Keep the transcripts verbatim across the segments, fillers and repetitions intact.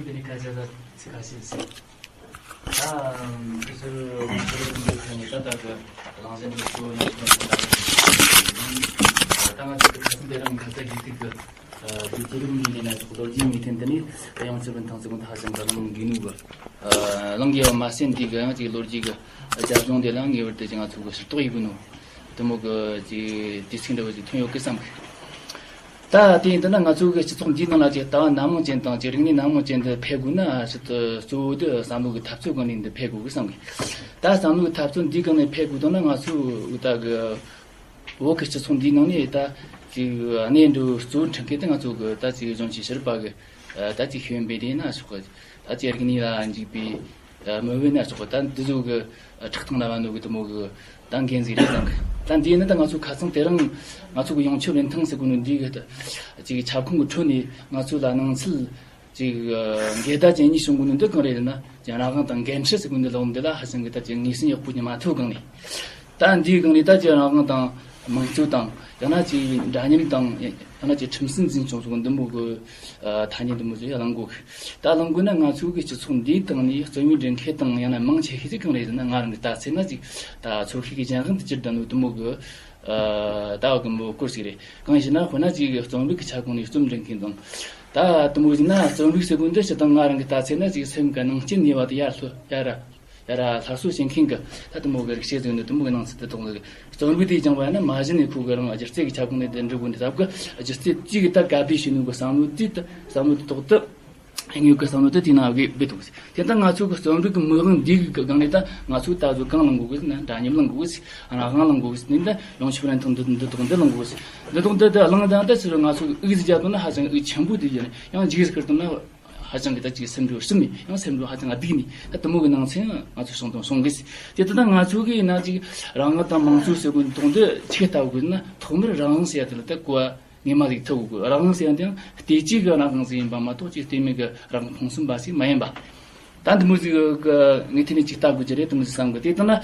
དེ་ནས་ཁ་ཆེ་ལ་ཚིག་ཁ་ཤས་ཟེར། ད་ཁོ་ཚོར་ཁོ་ཚོར་འདི་ཁ་ནས་ད་ལྟ་གི་གླེང་གཞི་འདི་གཙོ་བོ་ནང་བཞིན་ད་ང་ཚོ་གི་ཁ་སང་དེ་རིང་ཁ་ས་རྒྱུགས་ཐིག་གི་དུས་དུས་རིམ་གཉིས་ལས་ན་ལོ་རྒྱུས་ངེས་གཏན་དུ་ནི་ཡང་ཚེ་རིང་ཐང་ཚེ་གུང་ད་ཧ་ཅང་གི་གླེང་དགོས་ནུས་གི། གླེང་དགོས་པ་མ་ཟད་འདི་གི་ཡང་ཅིག་ལོ་རྒྱུས་གི་རྒྱབ་ལྗོངས་དེ་ལ་ངེས་པར་དུ་ཅིག་ང་ཚོ་གི་ཕྱིར་རྟོག་ཡེད་དགོས་ནོ། དེ་མོ་གི་ཅིག་དུས་ཚིགས་འདྲ་བོ་ཅིག་ཐོན་ཡོད་གི་བསམ་གི། ད་དེ་ཡིན་དུས་ན་ང་ཚོ་གི་སྤྱི་ཚོགས་འདིའི་ནང་ལ་ཅིག་ལྟ་བ་སྣ་མང་ཅན་དང་ཅིག་རིག་གནས་སྣ་མང་ཅན་དུ་འཕེལ་དགོས་ན་ཕྱི་དུ་གཙོ་བོ་དེ་བསམ་བློ་གི་འཐབ་རྩོད་སྒང་ནས་འདི་འཕེལ་དགོས་གི་བསམ་གི། ད་བསམ་བློ་གི་འཐབ་རྩོད་འདིའི་སྒང་ནས་འཕེལ་དགོས་དོན་ན་ང་ཚོ་ད་གི་བོད་ཀྱི་སྤྱི་ཚོགས་འདིའི་ནང་ནས་ད་ཅིག་གནས་འགྲོ་གཙོ་བོ་འཕྲིན་སྐད་དེ་ང་ཚོ་གི་ད་ཅིག་གཞོན་སྐྱེས་ཕྱི་རབས་པ་གི་ད་ཅིག་ཤེས་ཡོན་སྦས་དེ་ན་ཆོག་གི། ད་ཅིག་རིག་གནས་ལ་འཇུག་པའི་མི་བུ་ན་ཆོག་གི། ད་འདི་ཚོ་གི་ཁྲག་ཐང་ལ་བ་ནོ་གི་དུ་མོ་གི་ད་འགན་ཟིག་རེད་བསམ་གི། ད་འདི་ནི་ད་ང་ཚོ་ཁ་སང་དེ་རིང་ང་ཚོ་གི་ཡོངས་ཁྱབ་རིན་ཐང་ཟེར་གོ་ནོ་འདི་གི་ད་ཅིག་ཁྱབ་ཁོངས་གི་ཁྲོད་ནས་ང་ཚོ་ལ་ནང་ཚུལ་ཅིག་འགལ་ཟླ་ཅན་གཉིས་བྱུང་གོ་ནོ་འདི་གང་རེད་ན། ཅིག་རང་དབང་དང་འགན་འཁྲི་ཟེར་གོ་འདི་ལོག་འདི་ལ་ཧ་ཅང་གི་ད་ཅིག་ངོས་ཟིན་ཡག་པོ་ཉི་མ་ཐུབ་གང་ནས། ད་འདིའི་སྒང་ནས་ད་ཅིག་རང་དབང་དང་དམངས་གཙོ་དང་ཡང་ན་ཅིག་འདྲ་མཉམ་དང་ཡང་ན་ཅིག་ཁྲིམས་སྲིད་འཛིན་སྐྱོང་སོགས་འདི་མོ་གི་ཐ་སྙད་འདི་མོ་ཚོ་ཡང་གླེང་དགོས་གི། ད་གླེང་དགོས་ན་ང་ཚོ་གི་སྤྱི་ཚོགས་འདིའི་སྟེང་ནས་རྩོམ་ཡིག་འབྲི་མཁན་དང་ཡང་ན་མང་ཆེ་ཤོས་ཅིག་གང་རེད་ཟེར་ན། ང་རང་གི་ལྟ་ཚུལ་ན་ཅིག་ད་ཚོར་ཤེས་ཀྱི་གཞན་དབང་དུ་གྱུར་བསྡད་ནོ་དུ་མོ་གི་ལྟ་བ་གི་མོ་སྐོར་ཞིག་རེད། གང་ཡིན་ཟེར་ན་དཔེར་ན་ཅིག་རྩོམ་རིག་གི་ཁྱབ་ཁོངས་ནས་རྩོམ་འབྲི་མཁན་དང་ད་དུ་མོ་ཡིན་ན་རྩོམ་རིག་ཟེར་གོ་འདི་སྤྱི་དང་ང་རང་གི་ལྟ་ཚུལ་ན་ཅིག་སེམས་ཀྱི་ནང་རྐྱེན་ནུས་པ་དེ་ཡར་སློ་ཡར་ར། ཡ་ར་སླར་གསོ་བྱེད་མཁན་གྱི་ད་དུ་མོ་གི་རིག་བྱེད་ཟེར་ནི་དུ་མོ་གི་ནང་ཚུལ་དུ་གཏོང་གི། རྩོམ་རིག་དེ་སྦྱངས་པ་ཡིན་ན་མ་གཞི་ནས་ཁོ་གི་རང་སྒྱུ་རྩལ་གྱི་ཁྱབ་ཁོངས་ནས་དེ་འགྲུབ་དགོས་ནི་ཟབ་གི། སྒྱུ་རྩལ་གཅིག་གི་ད་ག་བསྡུས་བྱས་ནོ་གི་བསམ་བློ་དེ་ད་བསམ་བློ་དེ་ཐོག་ཏུ་དངོས་ཀྱི་བསམ་བློ་དེ་དེ་ནང་གི་སྦས་ཐུབ་གི། དེ་ད་ང་ཚོ་གི་རྩོམ་རིག་གི་མིག་དབང་འདི་གི་སྒང་ནས་ད་ང་ཚོ་ད་གཟོད་གང་བླང་དགོས་གི་ན་འདྲ་མཉམ་བླང་དགོས་གི། རང་དབང་བླང་དགོས་གི། འདི་ད་ཡོངས་ཁྱབ་རིན་ཐང་འདི་འདི་ཐོག་འདི་བླང་དགོས་གི། འདི་ཐོག་འདི་ད་བླང་དང་ད་ཕྱིར་ང་ཚོ་གི་དབུགས་ཟིག་རྒྱག་དོན་ན་ཧ་ཅང་དབུགས་ཆེན་པོ་དེ་ཡིན་ཡང་འཇིགས་ཟིག་ཁུར་དོན་ན། ཧ་ཅང་གི་ད་ཅིག་སེམས་འགྲོ་ཞིམ་ནས་ཡང་སེམས་འགྲོ་ཧ་ཅང་སྡུག་ནས་ད་དུ་མོ་གི་ནང་ཚན་ང་ཚོ་སོང་དང་སོང་གི། དེ་ད་ང་ཚོ་གི་ཡིན་ན་ཅིག་རང་དབང་དང་དམངས་གཙོ་ཟེར་གོ་དོན་དེ་ཆི་ལྟ་བུ་ན་ཐོག་མར་རང་དབང་ཟེར་ཡ་དེ་ལ་ད་གོ་བ་ངེས་མ་ཟིག་ཐུབ་དགོས། རང་དབང་ཟེར་ཡ་དེ་ཡང་བལྟས་བཅོས་གི་རང་དབང་ཟིག་ཡིན་པ་མ་གཏོགས་ཅིག་བལྟས་མེད་གི་རང་དབང་ཕུང་གསུམ་པ་ཟིག་མ་ཡིན་པ། ད་འདི་མོ་ཟིག་གི་ངས་དེ་ནས་ཅིག་ལྟ་དགོས་ཀྱི་རེད་དུ་མོ་ཟིག་བསམ་གི། དེ་ད་ན་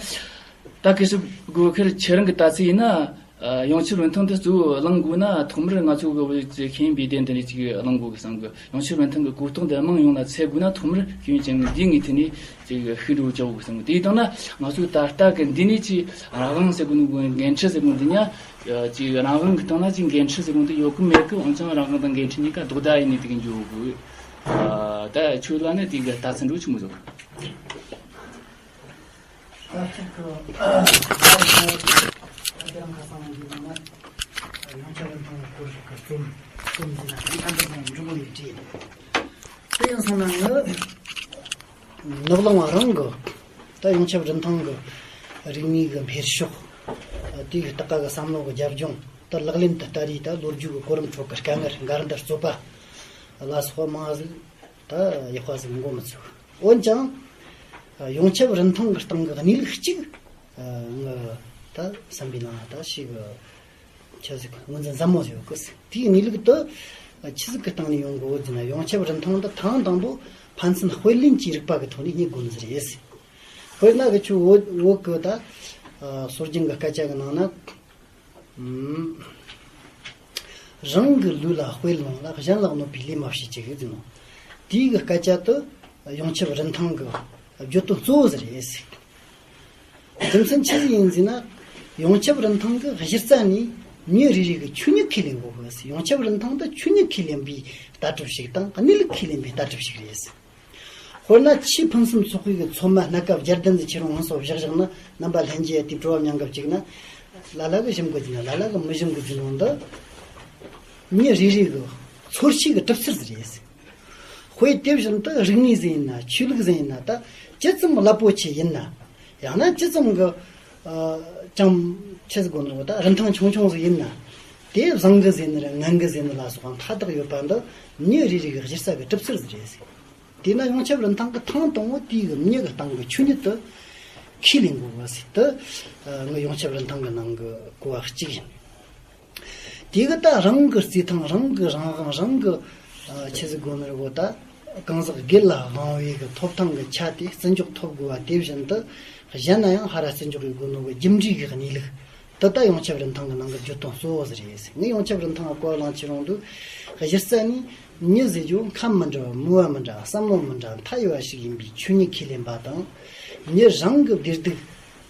ད་གི་ཞིབ་དགོས་ཁེར་ཁྱེད་རང་གི་ལྟ་ཚུལ་ཡིན་ན། ཡོངས་ཁྱབ་རིན་ཐང་དེ་གཙོ་བོ་བླང་དགོས་ན་ཐོག་མར་ང་ཚོ་གི་ཤེས་ཡོན་པའི་སྡེ་འདི་ནས་ཅིག་བླང་དགོས་གི་བསམ་གི། ཡོངས་ཁྱབ་རིན་ཐང་གི་གོ་རྟོགས་འདི་དམངས་ཡོངས་ལ་ཚད་དགོས་ན་ཐོག་མར་ཤེས་ཡོན་ཅན་གི་འདི་ངས་དེ་ནས་ཅིག་ཤེས་འགྲོ་ཆོག་གི་བསམ་གི། དེའི་སྟེང་ན་ང་ཚོ་ད་ལྟ་གི་འདི་ནས་ཅིག་རང་དབང་ཟེར་གོ་ནི་གོ་འགན་འཁྲི་ཟེར་གོ་འདི་ཉ་ཅིག་རང་དབང་གི་སྟེང་ན་ཅིག་འགན་འཁྲི་ཟེར་གོ་འདི་ཡོད་གི་མེད་གི། འོན་ཀྱང་རང་དབང་དང་འགན་འཁྲི་གཉིས་ཀ་ལྡོག་ཟླ་ཡིན་ནི་དེ་གི་འཇོག་གི། ད་ཁྱོད་ལ་ནི་དེ་གི་ལྟ་ཚུལ་འགྲོ་ཆི་མོ་ཟིག། ད་ཅིག་གི་ད་དེ་རིང་ཁ་སང་གི་ནང་ན་ཡོངས་ཁྱབ་རིན་ཐང་གི་སྐོར་ཞིག་གི་རྩོམ་རྩོམ་འདི་ན་ཡང་ཐམས་ཅད་ཀྱང་འབྲི་མོ་ཡི་བྲིས། དེ་ཡང་སོང་ན་ནི་ནག་ལང་བ་རང་གི་ད་ཡོངས་ཁྱབ་རིན་ཐང་གི་རིག་གནས་ཀྱི་འཕེལ་ཕྱོགས། དེ་གི་ལྟ་ག་གི་བསམ་བློ་གི་རྒྱབ་ལྗོངས། ད་ལག་ལེན་དུ་བསྟར་རེས་ད་ལོ་རྒྱུས་ཀྱི་གོ་རིམ་ཁྲོད་ཀྱི་དཀའ་ངལ་འགལ་ཟླར་རྩོད་པ་ལ་སོགས་པ་མང་ཟིག་ད་ཡག་པ་ཟིག་མགོ་མི་ཚོས། འོན་ཀྱང་ཡོངས་ཁྱབ་རིན་ཐང་གི་སྟེང་གི་གནས་ལུགས་གཅིག་ངི་ད་བསམ་པའི་ནང་ད་ཞིག་ཆི་ཟིག་ངོས་འཛིན་ཟབ་མོ་ཟིག་ཡོད་གི། དེའི་གནས་ལུགས་དེ་ཆི་ཟིག་གི་སྟེང་ནས་ཡོང་གི་ཡོད་ཟེར་ན། ཡོངས་ཁྱབ་རིན་ཐང་འདི་ཐེངས་དང་པོ་ཕན་ཚུན་དཔེ་ལེན་གྱི་རིག་པ་གི་ཐོག་ནས་རྙེད་དགོས་ནི་ཟིག་རེད། དཔེར་ན་གི་ཁྱོད་བོད་བོད་གི་ད་སྲོལ་རྒྱུན་གི་སྐད་ཆ་གི་ནང་ན། རང་གི་ལུས་ལ་དཔེ་ལོངས་ལ། གཞན་ལ་གནོད་པའི་ལས་མ་བྱེད་ཅིག་ཟེར་ནོ། དེའི་གི་སྐད་ཆ་དེ་ཡོངས་ཁྱབ་རིན་ཐང་གི་བརྗོད་དོན་གཙོ་བོ་ཟིག་རེད་ཟེར། རྒྱུ་མཚན་ཆི་ཟིག་ཡིན་ཟེར་ན། ཡོངས་ཁྱབ་རིན་ཐང་གི་གཞི་རྩ་ནས་མྱི་རེ་རེ་གི་ཆོས་ཉིད་ཁས་ལེན་དགོས་གི་ཟེར། ཡོངས་ཁྱབ་རིན་ཐང་དེ་ཆོས་ཉིད་ཁས་ལེན་པའི་ལྟ་གྲུབ་ཞིག་དང་གནས་ལུགས་ཁས་ལེན་པའི་ལྟ་གྲུབ་ཞིག་རེད་ཟེར། དཔེར་ན་ཆུའི་ཕུན་སུམ་ཚོགས་པའི་གི་ཚོད་མ་སྣ་ཁ་བརྒྱ་ལྡན་ཟིག་ཁྱེར་རུང་ཧང་སོ་བཞག་བཞག་ན་རྣམ་པ་ལྷན་རྒྱས་དེ་བྲོ་བ་མྱང་གི་བཅུག་ན། ལ་ལ་གི་ཞིམ་གི་ཟེར་ན་ལ་ལ་གི་མི་ཞིམ་གི་ཟེར་ནོ་འདི། མྱི་རེ་རེ་གི་ཚོར་ཤེས་གི་གྲུབ་ཚུལ་ཟིག་རེད། དཔེ་དེ་བཞིན་དུ་རིག་གནས་ཟིག་ཡིན་ན་ཆོས་ལུགས་ཟིག་ཡིན་ན་ད་ཇི་ཙམ་རླབས་པོ་ཆེ་ཡིན་ན། ཡང་ན་ཇི་ཙམ་གི་ཨ་ཅང་ཆེ་ཟིག་གོ་ནོ་ད་རིན་ཐང་ཆུང་ཆུང་ཟིག་ཡིན་ན། དེ་བཟང་གི་ཟེར་ནི་རེད་ངན་གི་ཟེར་ནི་ལ་སོགས་པ་མཐའ་དག་ཡོད་པ་འདི་མྱི་རེ་རེ་གི་གཞི་རྩ་གི་གྲུབ་ཚུལ་ཟིག་རེད་ཟེར། དེས་ན་ཡོངས་ཁྱབ་རིན་ཐང་གི་ཐེངས་དང་པོ་དེའི་གི་མྱི་གི་སྟེང་གི་ཆོས་ཉིད་དེ་ཁས་ལེན་དགོས་པ་ཟིག་དེ་ངི་ཡོངས་ཁྱབ་རིན་ཐང་གི་ནང་གི་གོ་བ་གཅིག་ཡིན། དེ་གི་ད་རང་གི་རྩིས་ཐང་རང་གི་རང་དབང་རང་གི་ཆི་ཟིག་དགོས་ནི་རེད་གོ། ད་གང་ཟག་སྒེར་ལ་དབང་བའི་གི་ཐོབ་ཐང་གི་ཆ་དེ་བརྩི་འཇོག་ཐོབ་དགོས་པ་དེ་བཞིན་དུ་གཞན་ན་ཡང་ཧ་ར་བརྩི་འཇོག་ཡོད་དགོས་ནོ་གི་རྒྱུ་འབྲས་གི་གནས་ལུགས་དེ་ད་ཡོངས་ཁྱབ་རིན་ཐང་གི་ནང་གི་བརྗོད་དོན་གཙོ་བོ་ཟིག་རེད་ཟེར། ངས་ཡོངས་ཁྱབ་རིན་ཐང་གི་གོ་བ་བླངས་ཁྱེར་ཡོང་དུས་གཞི་རྩ་ནས་ མྱི་ཟེར་རྒྱུ་ཁམས་མི་འདྲ་བ། མོས་པ་མི་འདྲ་བ། བསམ་བློ་མི་འདྲ་བ། མཐའ་ཡས་པ་ཞིག་ཡིན་པའི་ཆོས་ཉིད་ཁས་ལེན་པ་དང་། མྱི་རང་གི་བདེ་སྡུག་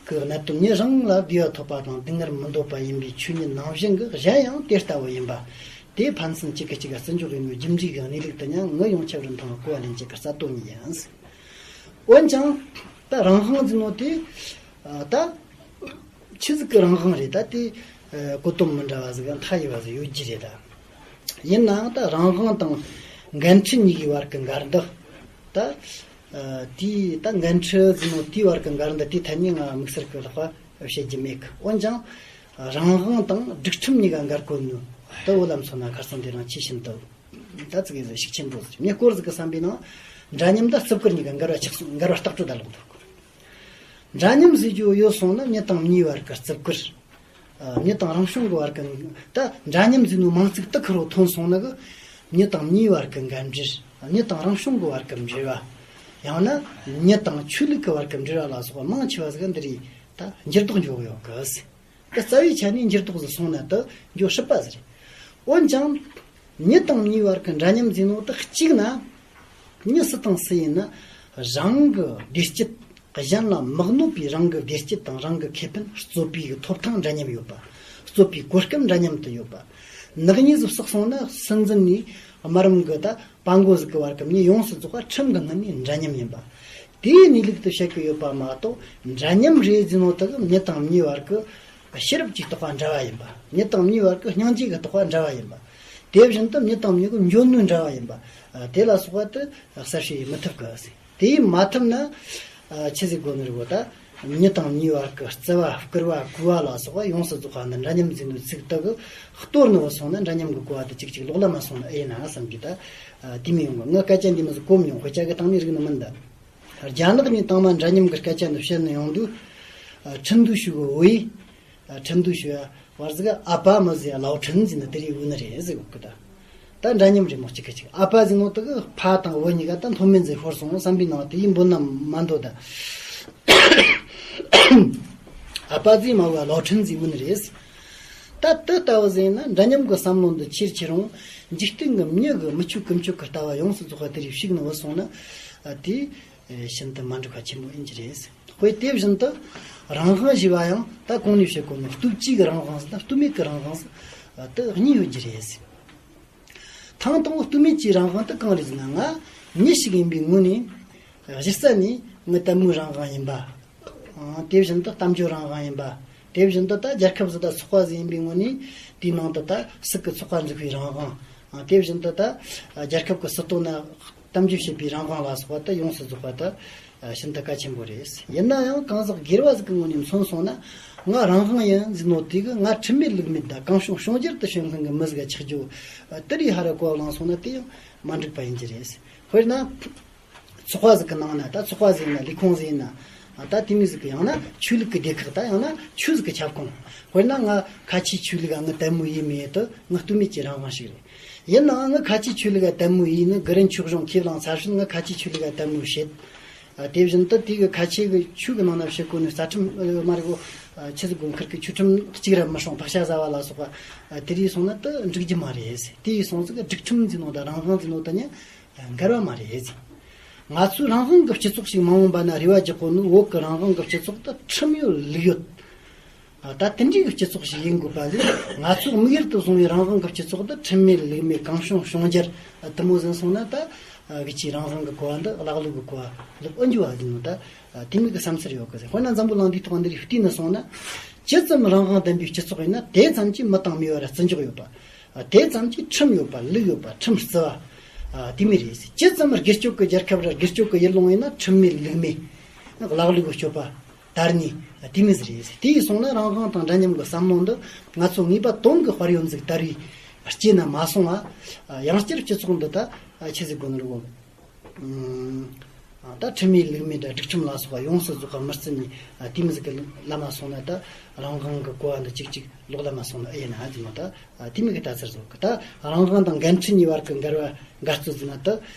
གི་གནད་དོན། མྱི་རང་ལ་བདེ་བ་ཐོབ་པ་དང་སྡུག་བསྔལ་མི་འདོད་པ་ཡིན་པའི་ཆོས་ཉིད་ནང་བཞིན་གྱི་གཞན་ཡང་དེ་ལྟ་བུ་ཡིན་པ། དེ་ཕན་ཚུན་གཅིག་གིས་གཅིག་ག་བརྩི་འཇོག་ཡིན་པའི་རྒྱུ་འབྲས་ཀྱི་གནས་ལུགས་དེ་ཡང་ངུ་ཡོངས་ཁྱབ་རིན་ཐང་གི་གོ་བ་ལེན་བྱེད་ཀྱི་རྩ་དོན་ཉིད་ཡིན། འོན་ཀྱང་ད་རང་དབང་ཟེར་ནོ་དེ་ད་ཆི་ཟིག་གི་རང་དབང་རེད། ད་དེ་གོ་དོན་མི་འདྲ་བ་ཟིག་གམ་མཐའ་ཡས་པ་ཟིག་ཡོད་རྒྱུ་རེད། ད་ཡིན་ནའང་ད་རང་དབང་དང་འགན་འཁྲི་གཉིས་ཀྱི་བར་གྱི་འགལ་ཟླ། ད་དེའི་ད་འགན་འཁྲི་ཟེར་ནོ་དེའི་བར་གྱི་འགལ་ཟླ་དེའི་ཐད་ནས་ང་དམིགས་བསལ་གྱི་ལྷག་པ་བཤད་རྒྱུ་མེད་གི། འོན་ཀྱང་རང་དབང་དང་སྒྲིག་ཁྲིམས་གཉིས་ཀ་འགལ་གོ་ནོ་ད་བོད་ལ་མཚོན་ན་ཁ་སང་དེ་རིང་ཆེས་ཤིན་ཏུ་ད་ཙི་གེ་ཟིག་ཤུགས་ཆེན་པོ་ཟིག། ངས་སྐོར་ཟིག་གི་བསམ་པའི་ནང་འདྲ་མཉམ་དང་བརྩི་བཀུར་གཉིས་ཀ་འགལ་བ་ཆགས་སོང་། འགལ་བ་ལྟག་སྤྲོད་ད་ལོག་འདུག། འདྲ་མཉམ་ཟེར་རྒྱུ་ཡོད་སོང་ན་མྱི་དང་མྱིའི་བར་གྱི་བརྩི་བཀུར། ཨ། མྱི་དང་རང་བྱུང་གི་བར་གྱི། ད་འདྲ་མཉམ་ཟེར་ནོ་མིང་ཚིག་དེ་ཁེར་རོ་ཐོན་སོང་ན་གི། མྱི་དང་མྱིའི་བར་གྱི་འགལ་འབྲེལ། མྱི་དང་རང་བྱུང་གི་བར་གྱི་འབྲེལ་བ། ཡང་ན་མྱི་དང་ཆོས་ལུགས་ཀྱི་བར་གྱི་འབྲེལ་བ་ལ་སོགས་པ་མང་ཆེ་བ་ཟིག་འདི་རེད། ད་འགྱུར་ལྡོག་འགྱོ་གི་ཡོད་གི། ད་རྩ་བའི་ཆ་ནས་འགྱུར་ལྡོག་ཟིག་སོང་ན་ད་འགྱོ་སྲིད་པ་ཟིག་རེད། འོན་ཀྱང་། མྱི་དང་མྱིའི་བར་གྱི་འདྲ་མཉམ་ཟེར་ནོ་དེ་གཅིག་ན། མྱི་སུ་དང་སུ་ཡིན་ན་རང་གི་བདེ་སྐྱིད། གཞན་ལ་མི་གནོད་པའི་རང་གི་བདེ་སྐྱིད་དང་རང་གི་ཁེ་ཕན་རྩོད་པའི་ཐོབ་ཐང་འདྲ་མཉམ་ཡོད་པ། རྩོད་པའི་གོ་སྐབས་འདྲ་མཉམ་དུ་ཡོད་པ། ནག་ཉེས་སུ་བསགས་སོང་ན་སྲིད་འཛིན་ནས་དམའ་རིམ་གྱི་ད་དཔའ་མགོ་ཟིག་གི་བར་གྱི་མྱི་ཡོངས་སུ་རྫོགས་པ་ཁྲིམས་ཀྱི་སྔུན་ནས་འདྲ་མཉམ་ཡིན་པ། དེའི་གནས་ལུགས་དེ་བཤད་ཀྱི་ཡོད་པ་མ་གཏོགས། འདྲ་མཉམ་རེད་ཟེར་ནོ་དེ་གི་མྱི་དང་མྱིའི་བར་གྱི་ཤེས་རབ་ཀྱི་རྟོགས་པ་འདྲ་བ་ཡིན་པ། མྱི་དང་མྱིའི་བར་གྱི་སྙིང་རྗེ་གི་རྟོགས་པ་འདྲ་བ་ཡིན་པ། དེ་བཞིན་དུ་མྱི་དང་མྱི་གི་འཇོན་ནུས་འདྲ་བ་ཡིན་པ། དེ་ལ་སོགས་པ་དེ་གསལ་བཤད་ཡེད་མི་ཐུབ་གི། དེ་ཡེད་མ་ཐུབ་ན། ཆི་ཟིག་དགོས་ནི་རེད་གོ། ད་མྱི་དང་མྱིའི་བར་གྱི་བརྩི་བ་བསྐུར་བ་གུས་པ་ལ་སོགས་པ་ཡོངས་སུ་རྫོགས་པ་འདི་འདྲ་མཉམ་ཟེར་ནོ་ཚིག་དེ་གི་གཏོར་ནི་བུད་སོང་ན། འདྲ་མཉམ་གྱི་གོ་བ་དེ་གཅིག་གཅིག་ལོག་ལ་མ་སོང་ན་ཨེ་ཡིན་ན་བསམ་གི། ད་དེ་མི་ཡོང་གི། ངས་སྐད་ཆ་འདི་མོ་ཟིག་གོ་མྱོང་། དཔེ་ཆ་གི་སྟེང་ནས་རིག་ནི་མིན་ད། རྒྱ་ནག་ནས་དང་མ་འདྲ་མཉམ་གྱི་སྐད་ཆ་འདི་བཤད་ནི་ཡོང་དུས། ཁྲིན་ཏུའུ་ཞུ་གི་ཝེ། ཁྲིན་ཏུའུ་ཞུ་ཡ་བར་ཟིག་ཨ་ཕ་མི་ཟེར་ཡ་ལའོ་ཁྲིན་ཟེར་ནི་དེ་རིགས་ཡོད་ནི་རེད་ཟེར་གི་ད། ད་འདྲ་མཉམ་རེད་མོ། གཅིག་གི་གཅིག་ཨ་ཕ་ཟེར་ནོ་དེ་གི་ཕ་དང་བུ་གཉིས་ཀ་ད་མཐོ་དམན་ཟིག་ཤོར་སོང་བསམ་པའི་ནང་དེ་ཡིན་འབོད་ན་མ་འདོད་ད། ཨ་ཕ་ཟེར་མ་བ་ལའོ་ཁྲིན་ཟེར་ཡོད་ནི་རེད། ད་དེ་ལྟ་བུ་ཟེར་ན་འདྲ་མཉམ་གྱི་བསམ་བློ་འདི་ཆེར་ཆེར་རུང་། འཇིག་རྟེན་གྱི་མྱི་གི་མི་ཆོས་ཀུན་སྤྱོད་ཀྱི་ལྟ་བ་ཡོངས་སུ་རྫོགས་པ་དེ་རིགས་ཞིག་ནི་བུད་སོང་ན། དེ་ཤིན་ཏུ་མ་འགྲིག་པ་ཆེན་པོ་ཡིན་གྱི་རེད། དཔེ་དེ་བཞིན་དུ་རང་དབང་ཞེས་པ་ཡང་ད་གོང་ནས་བཤད་གོ་ནོ་སྟོབས་ཀྱིས་རང་དབང་ཟེར་དང་སྟོབས་མེད་ཀྱི་རང་དབང་ཟེར་དེ་གཉིས་ཡོད་ཀྱི་རེད། ཐེངས་དང་པོ་སྟོབས་མེད་ཀྱི་རང་དབང་དེ་གང་རེད་ཟེར་ན། ང་མྱི་ཞིག་ཡིན་པའི་ངོས་ནས་གཞི་རྩ་ནས་ངའི་དད་མོས་རང་དབང་ཡིན་པ། དེ་བཞིན་དུ་གཏམ་བརྗོད་རང་དབང་ཡིན་པ། དེ་བཞིན་དུ་ད་རྒྱལ་ཁབ་ཟིག་དང་ཚོགས་པ་ཟིག་ཡིན་པའི་ངོས་ནས་དེའི་ནང་དུ་ད་སྲིད་ཀྱི་ཚོགས་པ་འཛུགས་པའི་རང་དབང་། དེ་བཞིན་དུ་ད་རྒྱལ་ཁབ་ཀྱི་སྲིད་དོན་ན་གཏམ་བརྗོད་བྱེད་པའི་རང་དབང་ལ་སོགས་པ་ད་ཡོངས་སུ་རྫོགས་པ་ད་ཤིན་ཏུ་གལ་ཆེན་པོ་རེད། ཡིན་ན་ཡང་གང་ཟག་སྒེར་བ་ཟིག་གི་ངོས་ནས་མཚོན་སོང་ན། ང་རང་དབང་ཡིན་ཟེར་ནོ་དེ་གི་ང་ཁྲིམས་མེད་ལུགས་མེད་དང་གང་བྱུང་བྱུང་རྒྱལ་དུ་བྱེད་མཁན་གྱི་མི་ཟིག་ག་ཆགས་རྒྱུ་དེ་རིགས་ཧ་ར་གོ་བ་བླངས་སོང་ན་དེ་ཡང་མ་འགྲིག་པ་ཡིན་གྱི་རེད། དཔེར་ན། ཚོགས་པ་ཟིག་གི་ནང་ན། ད་ཚོགས་པ་ཟིག་ཡིན་ན། ལས་ཁུངས་ཟིག་ཡིན་ན། ད་དེ་མོ་ཟིག་གི། ཡང་ན་ཆོས་ལུགས་ཀྱི་སྡེ་ཁག་ད་ཡང་ན་ཆོས་ཟིག་གི་ཁྱབ་ཁོངས། དཔེར་ན་ང་ཁ་ཆེའི་ཆོས་ལུགས་ལ་ངའི་དད་མོས་ཡེད་མི་ཡེད་དེ་ངའི་སྟོབས་མེད་ཀྱི་རང་དབང་ཞིག་རེད། ཡིན་ནའང་ངའི་ཁ་ཆེའི་ཆོས་ལུགས་ལ་དད་མོས་ཡེད་ནི་དགེ་རྒན་ཆོས་གཞུང་ཁས་བླངས་ཚར་ཕྱིན་ངའི་ཁ་ཆེའི་ཆོས་ལུགས་ལ་དད་མོས་བྱེད། ཨ། དེ་བཞིན་དུ་དེ་གི་ཁ་ཆེ་གི་ཆོས་གི་ནང་ན་བྱེད་དགོས་ནི་རྩ་ཁྲིམས། ཨ། མ་རེད་གོ། ཨ། ཆི་ཟིག་དགོས། ཁིར་གི་ཆོས་ཁྲིམས་གཅིག་ར་མི་སྲུང་། ཕག་ཤ་ཟ་བ་ལ་སོགས་པ། ཨ། དེ་རིགས་སོང་ན་དེ་འགྲིག་རྒྱུ་མ་རེད། དེ་ཡིས་སོང་ཟིག་གི་སྒྲིག་ཁྲིམས་ཟེར་ནོ་དང་རང་དབང་ཟེར་ནོ་དེ་གཉིས་འགལ་བ་མ་རེད། ང་ཚོའི་རང་དབང་གི་སྤྱི་ཚོགས་ཤིག་མ་འོངས་པ་ན་རེ་བ་རྒྱག་གོ་ནི་བོད་ཀྱི་རང་དབང་གི་སྤྱི་ཚོགས་དེ་ཁྲིམས་ཡོད་ལུགས་ཡོད། ཨ། ད་དེ་འདྲའི་གི་སྤྱི་ཚོགས་ཤིག་ཡིན་དགོས་པ་ལས། ང་ཚོས་དམིགས་ཡུལ་དུ་བཟུང་བའི་རང་དབང་གི་སྤྱི་ཚོགས་དེ་ཁྲིམས་མེད་ལུགས་མེད་གང་བྱུང་བྱུང་རྒྱལ། ཨ། དེ་མོ་ཟིག་སོང་ན་ད། ཨ། གི་ཅིག་རང་དབང་གི་གོ་བ་འདི་ཀླ་ཀློ་གི་གོ་བ་ལོག་འགྱོ་བ་ཟིག་ནོ་ད། ཨ། དེ་མོ་གི་བསམ་ཚུལ་ཡོད་གི་ཟེར། དཔེར་ན་འཛམ་བུ་གླིང་འདིའི་ཐོག་འདི་རིགས་བལྟས་ནས་སོང་ན། ཅི་ཙམ་རང་དབང་ལྡན་པའི་སྤྱི་ཚོགས་ཡིན་ན་དེ་ཙམ་གྱིས་མི་དང་མིའི་བར་བརྩི་འཇོག་ཡོད་པ། ཨ། དེ་ཙམ་གྱིས་ཁྲིམས་ཡོད་པ། ལུགས་ཡོད་པ། ཁྲིམས་བརྩི་བ། ཨ། དེ་མོ་རེད། ཅི་ཙམ་སྒེར་གཅོད་ཀྱི་རྒྱལ་ཁབ་ར་སྒེར་གཅོད་ཀྱི་ཡུལ་ལུང་ཡིན་ན་ཁྲིམས་མེད་ལུགས་མེད་ཀླ་ཀློ་གི་སྤྱོད་པ་དར་ནི་དེ་མོ་ཟིག་རེད། དེ་ཡིས་སོང་ན་རང་དབང་དང་འདྲ་མཉམ་གྱི་བསམ་བློ་འདི་ང་ཚོ་ངེས་པ་དོན་གྱི་དཔལ་ཡོན་ཟིག་དར་བའི་རྐྱེན་ན་མ་སོང་བ། ཡང་བསྐྱར་སྤྱི་ཚོགས་འདི་ད་ཆི་ཟིག་དགོས་ནི་རེད་གོ། ཨ། ད་ཁྲིམས་མེད་ལུགས་མེད་དང་སྒྲིག་ཁྲིམས་ལ་སོགས་པ་ཡོངས་སུ་རྫོགས་པ་མི་བརྩི་ནི་དེ་མོ་ཟིག་གི་ལམ་ལ་སོང་ན། ད་རང་དབང་གི་གོ་བ་འདི་གཅིག་གཅིག་ལོག་ལ་མ་སོང་ན་ཨེ་ཡིན་ན་ཟེར་ནོ་ད། ཨ། དེ་མོ་གི་ལྟ་ཚུལ་བཟོ་གི། ད་རང་དབང་དང་འགན་འཁྲི་གཉིས་བར་གྱི་འགལ་བ་འགལ་རྩོད་ཟེར་ན་ད།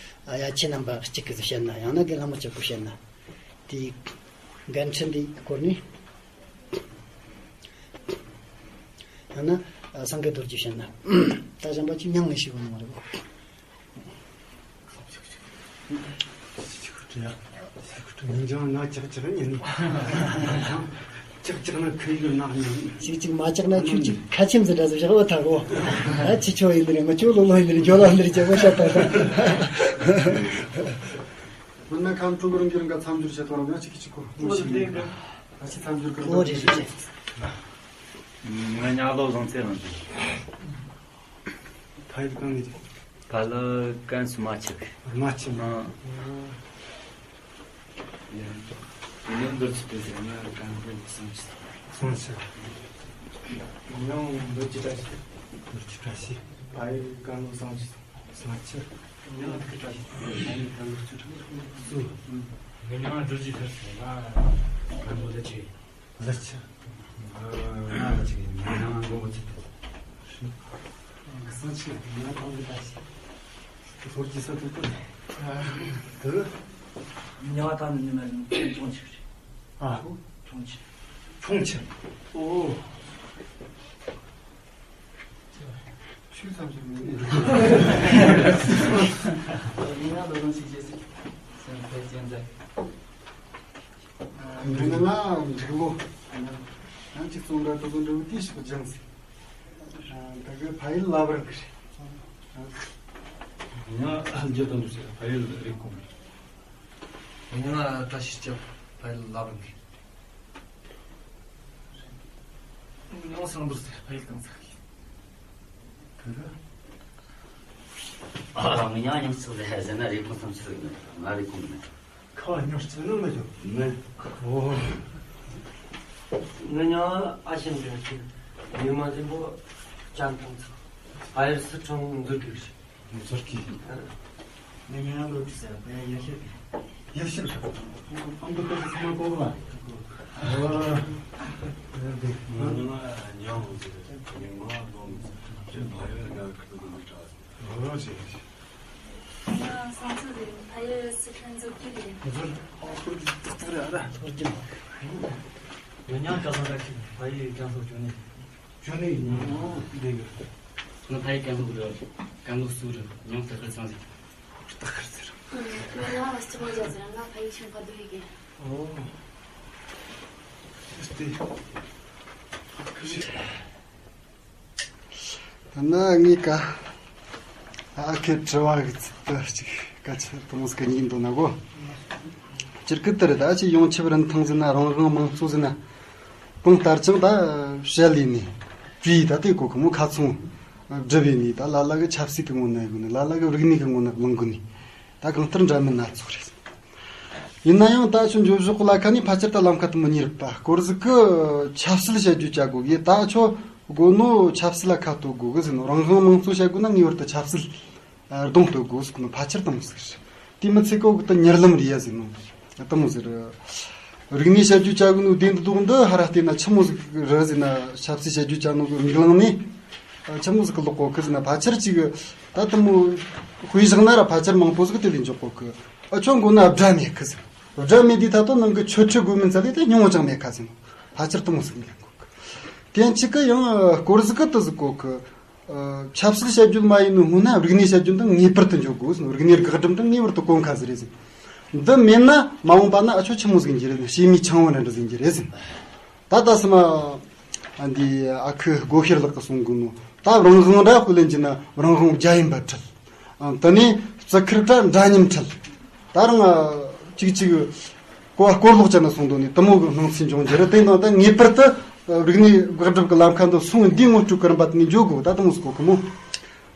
ཨ། ཡ་ཁྱེད་རྣམ་པ་གཅིག་གིས་བཤད་ན། ཡང་ན་རྒན་ལྷ་མོ་ཆོས་སྐུ་བཤད་ན། དེའི་འགན་འཁྲི་འདིའི་སྐོར་ནས། ཡང་ན། ཨ། སངས་རྒྱས་རྡོ་རྗེས་བཤད་ན། ད་གཞན་པ་ཅིག་མྱང་ངེས་ཤིག་གོ་མ་རེད་གོ། ཅིག་ཅིག་ང་ཅག་ཅག་ཉན་ནི། ཅག་ཅག་ན་ཁོས་ཡོད་ནག་ཉན། ཅིག་ཅིག་མ་ཅག་ན་ཁྱོད་ཅིག་ཁ་ཆེམས་ཟིན་འདྲ་ཟིག་བཞག་འོ་ཐག་གོ། ཨ་ཅི་ཆོ་ཡིན་ནི་རེད། ང་ཅོ་ལོ་ལོ་ཡིན་ནི་རེད། ཇོ་ལ་ཡིན་ནི་རེད། ཅེ་བོ་ཤ་ཏག་ཏག་མི་ན་ཁམ་ཕྲུ་གུ་རང་གི་རང་ག་མཚམས་སྦྱོར་བྱེད་དོ་རང་ཡང་ཅིག་གི་ཅིག་གོ། ངོ་ཤེས་ཡིན། ཨ་ཅི་མཚམས་སྦྱོར་གི་རང་ག་ཅིག་གི་ཅིག་ང་ཉག་ལོ་བཟང་ཚེ་རང་ཅིག་ཕ་ཡུལ་གང་ནས་རེད། ཕ་ལ་ཀན་སུ་མ་ཆི་གི། མ་ཆི་མ། ཨ། ཡང་འདོད་ཆི་དེ་ཟེར་ན་ཀན་སུ་སང་ཆི། སང་ཆི། ཡང་འདོད་ཆི་བཀྲ་ཤིས། འདོད་ཆི་བཀྲ་ཤིས། ཕ་ཡུལ་ཀན་སུ་སང་ཆི། སང་ཆི། ཡང་འདོད་ཆི་བཀྲ་ཤིས། ཕ་ཡུལ་ཀན་སུ་ཆི་བཀྲ་ཤིས། སུ། ང་ཉག་འདོད་ཆི་ཐར་ཟེར་ན་ཀན་སུ་ལ་ཆི། ལ་ཆི། ང་ལ་ཆི་གི་ང་ང་མགོ་མ་ཆི་ཐལ། སང་ཆི་ང་ཐང་གི་ད་ཆི། ཧོར་གྱི་ས་ཐུབ་པ། དུ། ཉ་བ་ཐང་ནི་ཉི་མ་ཡིན་ཅུང་ཆི་རེད། ཨ། ཅུང་ཆི། ཅུང་ཆི། ཨོ། ཆུ་ཙམ་ཞིག་མིན། ཡིན་ན་ལོ་ལོན་ཞིག་བྱེད་སྲིད། སེམས་ཕལ་ཆེན་ཚེ། མིན་ན་ང་འགྲིག་ལོ། ཡང་ཅིག་བཙོང་འདྲ་དུ་བཙོང་འདྲ་བོ་དེ་ཞིག་སྦྱངས་སྲིད། ད་གི་ཕ་ཡུལ་ལབ་རང་གི་རེད། ང་རྒྱ་དང་འདུག་ཟེར་ཕ་ཡུལ་རེད་ཁོང་། ང་བཀྲ་ཤིས་སྐྱབས་ཕ་ཡུལ་ལབ་རང་གི། ངའང་སང་འདུག་ཟེར་ཕ་ཡུལ་གང་ཟག་གི། ཨ། ང་ཡང་ཡང་ཚིག་ཟེར་ཟེར་ན་རེ་ཁུངས་སམ་ཚིག་ཟེར་ན་ང་རེ་ཁུངས་མེད། ཁ་བ་ཉོར་ཚིག་ནང་མེད་དོ། མེད། ཨོ། ང་ཡང་ཨ་ཤེམ་དེ་ཁྱེད་ཉི་མ་རིང་པོ་ཅན་ཐང་ཚིག་ཕ་ཡུལ་སི་ཁྲོན་འཛུལ་དུས། ཟུར་གྱི། ནི་ཡང་ལོ་ཅི་ཟེར་བས་ཡ་ཤེས། ཡ་ཤེས། ཨམ་དུ་ཏོག་ཙམ་མ་གོ་བ། ཨོ། ཡ་དེ། ང་ང་ཉང་ཟེར་ཉི་མ་ལོ་ཟེར་ཕ་ཡུལ་ང་ཁུ་ཏུ་མི་ཏྲ་ཟེར། ཨོ་ཟེར། ང་སང་ཚོ་རེད། ཕ་ཡུལ་སི་ཁྲོན་འཛུལ་གྱི་རེད། ཟུར། ཨོ་ཁུ་ཏུ་ཏག་ཏག་རེད་ཨ་ར། ཟུར་གྱི། ཡོ་ཉང་ཀ་སང་ད་ཁི་ཕ་ཡུལ་ཀན་སོ་ཅོ་ནི། ཇོ་ནི་ཡིན་ནོ་འདི་གི། ང་ཕ་ཡི་ཀན་ལྷོ་རུ་ཀན་ལྷོ་སུ་རུ་ཉང་ཏི་ཁར་ཚང་ཟིག་ཏི་ཁར་ཟེར། ང་ལ་སྐྱིད་མ་བྱ་ཟེར། ང་ཕ་ཡི་ཆུང་ཁ་དུ་ཡི་གེ། ཨོ། ཏི་ཏི། ད་ནི་ངས་ཀ་ཨ་ཁེ་དྲི་བ་གི་ཚིག་ཏུ་གཅིག་སྐད་ཆ་དུ་མོ་སྐད་ཉིན་འདོན་ན་གོ། སྤྱིར་སྐད་དེ་རེད། ད་ཅི་ཡོངས་ཁྱབ་རིན་ཐང་ཟེར་ན་རང་དབང་དམངས་གཙོ་ཟེར་ན་གང་ལྟར་ཀྱང་ད་བཤད་ལས་ནས་བྲིས་ད་དེ་གོ་གི་མོ་ཁ་ཚོང་སྒྲུབ་ཡས་ནས་ད་ལ་ལ་གི་ཆབ་སྲིད་ཀྱི་ངོ་ན་དགོས་ནས་ལ་ལ་གི་རིག་གནས་ཀྱི་ངོ་ན་གླེང་དགོས་ནས་ད་གང་ལྟར་འདྲ་མིན་སྣ་ཚོགས་རེད། ཡིན་ན་ཡང་ད་ཆོ་འགྱོ་ཞོག་ལ་ཁ་ནས་ཕལ་ཆེར་ད་ལམ་ཁ་དུ་མི་ཉེ་རུ་པ་སྐོར་ཟིག་གི་ཆབ་སྲིད་བཤད་རྒྱུ་བྱ་དགོས་གི། ད་ཆོ་དགོས་ནོ་ཆབ་སྲིད་ལ་ཁ་གཏོད་དགོས་གི་ཟེར་ནོ། རང་དབང་དམངས་གཙོ་བྱ་དགོས་ན་ངེས་པར་དུ་ཆབ་སྲིད་གདོང་གཏོད་དགོས་ཟེར་ནོ་ཕལ་ཆེར་དུ་མོ་ཟིག་རེད། དེ་མི་ཚེ་གོ་གི་ད་གཉེར་ལམ་རེད་ཡ་ཟེར་ནོ། དུ་མོ་ཟེར། རིག་གནས་བཤད་རྒྱུ་བྱ་དགོས་ནོ་དེ་འདི་དུ་འདི་ཧ་ར་བལྟས་ན་ཆི་མོ་ཟིག་རེད་ཟེར་ན། ཆབ་སྲིད་བཤད་རྒྱུ་བྱ་ནོ་གི་མིག་ལང་ནས་ཆི་མོ་ཟིག་གི་ལོག་གོ་གི་ཟེར་ན་ཕལ་ཆེར་ཅིག་ད་དུ་མོ་དཔེ་བཞག་ན་ར་ཕལ་ཆེར་མང་པོ་ཟིག་དེ་ལས་འཇོག་གོ་གི། ཨ་ཆོ་མགོ་ན་སྒྲ་མེད་ཁི་ཟེར། སྒྲ་མེད་དུས་ད་དུང་ནང་གི་ཆོས་ཁྲི་དགོས་མིན་ཚ་ལས་དེ་སྙིང་བོ་ཅང་མེད་ཁ་ཟེར་ནོ། ཕལ་ཆེར་དུ་མོ་ཟིག་ལེན་གོ་གི། དེ་གཅིག་གི་ཡང་སྐོར་ཟིག་གི་དུ་ཟིག་གོ་གི། ཆབ་སྲིད་བཤད་རྒྱུ་མ་ཡིན་ནོ་སྔོན་ན་རིག་གནས་བཤད་རྒྱུ་འདི་ངེས་པར་དུ་འཇོག་དགོས་ཟེར་ནོ། རིག་གནས་དགག་སྒྲུབ་འདི་ངེས་པར་དུ་གོ་ཁ་ཟིག་རེད་ཟེར། འདི་མེད་ན་མ་འོངས་པ་ན་ཨ་ཆོ་ཆི་མོ་ཟིག་ཡིན་རྒྱུ་རེད་ཟེར། བྱེ་མའི་ཆང་བུ་འདྲ་འདྲ་ཟིག་ཡིན་རྒྱུ་རེད་ཟེར། ད་ད་སི་མ། ཨ་འདི་ཨ་ཁུ་སྒོ་ཤེར་ལགས་ཀྱིས་གསུང་གི་ནོ། ད་རང་དབང་འདྲ་དཔེ་ལེན་གྱི་ན་རང་དབང་རྒྱ་ཡན་པ་ཁྲིད། ཨང་དེ་ནས་རྩི་ཁུར་འདྲ་འདྲ་མཉམ་ཁྲིད། ད་རང་ཨ་ཅིག་ཅིག་གོ་སྐོར་ལོག་ཅན་ན་སོང་དོ་ནི་དུ་མོ་གི་སྣང་ཚུལ་འབྱུང་རྒྱུ་རེད། དེ་ནང་ད་ངེས་པར་དུ་རིག་གནས་དགག་སྒྲུབ་ཀྱི་ལམ་ཁ་འདི་སོང་འདི་ངོ་སྤྲོད་ཀྱི་རིམ་པ་དེ་ནས་འཇོག་དགོས། ད་དུ་མོ་སྐོར་གི་མོ།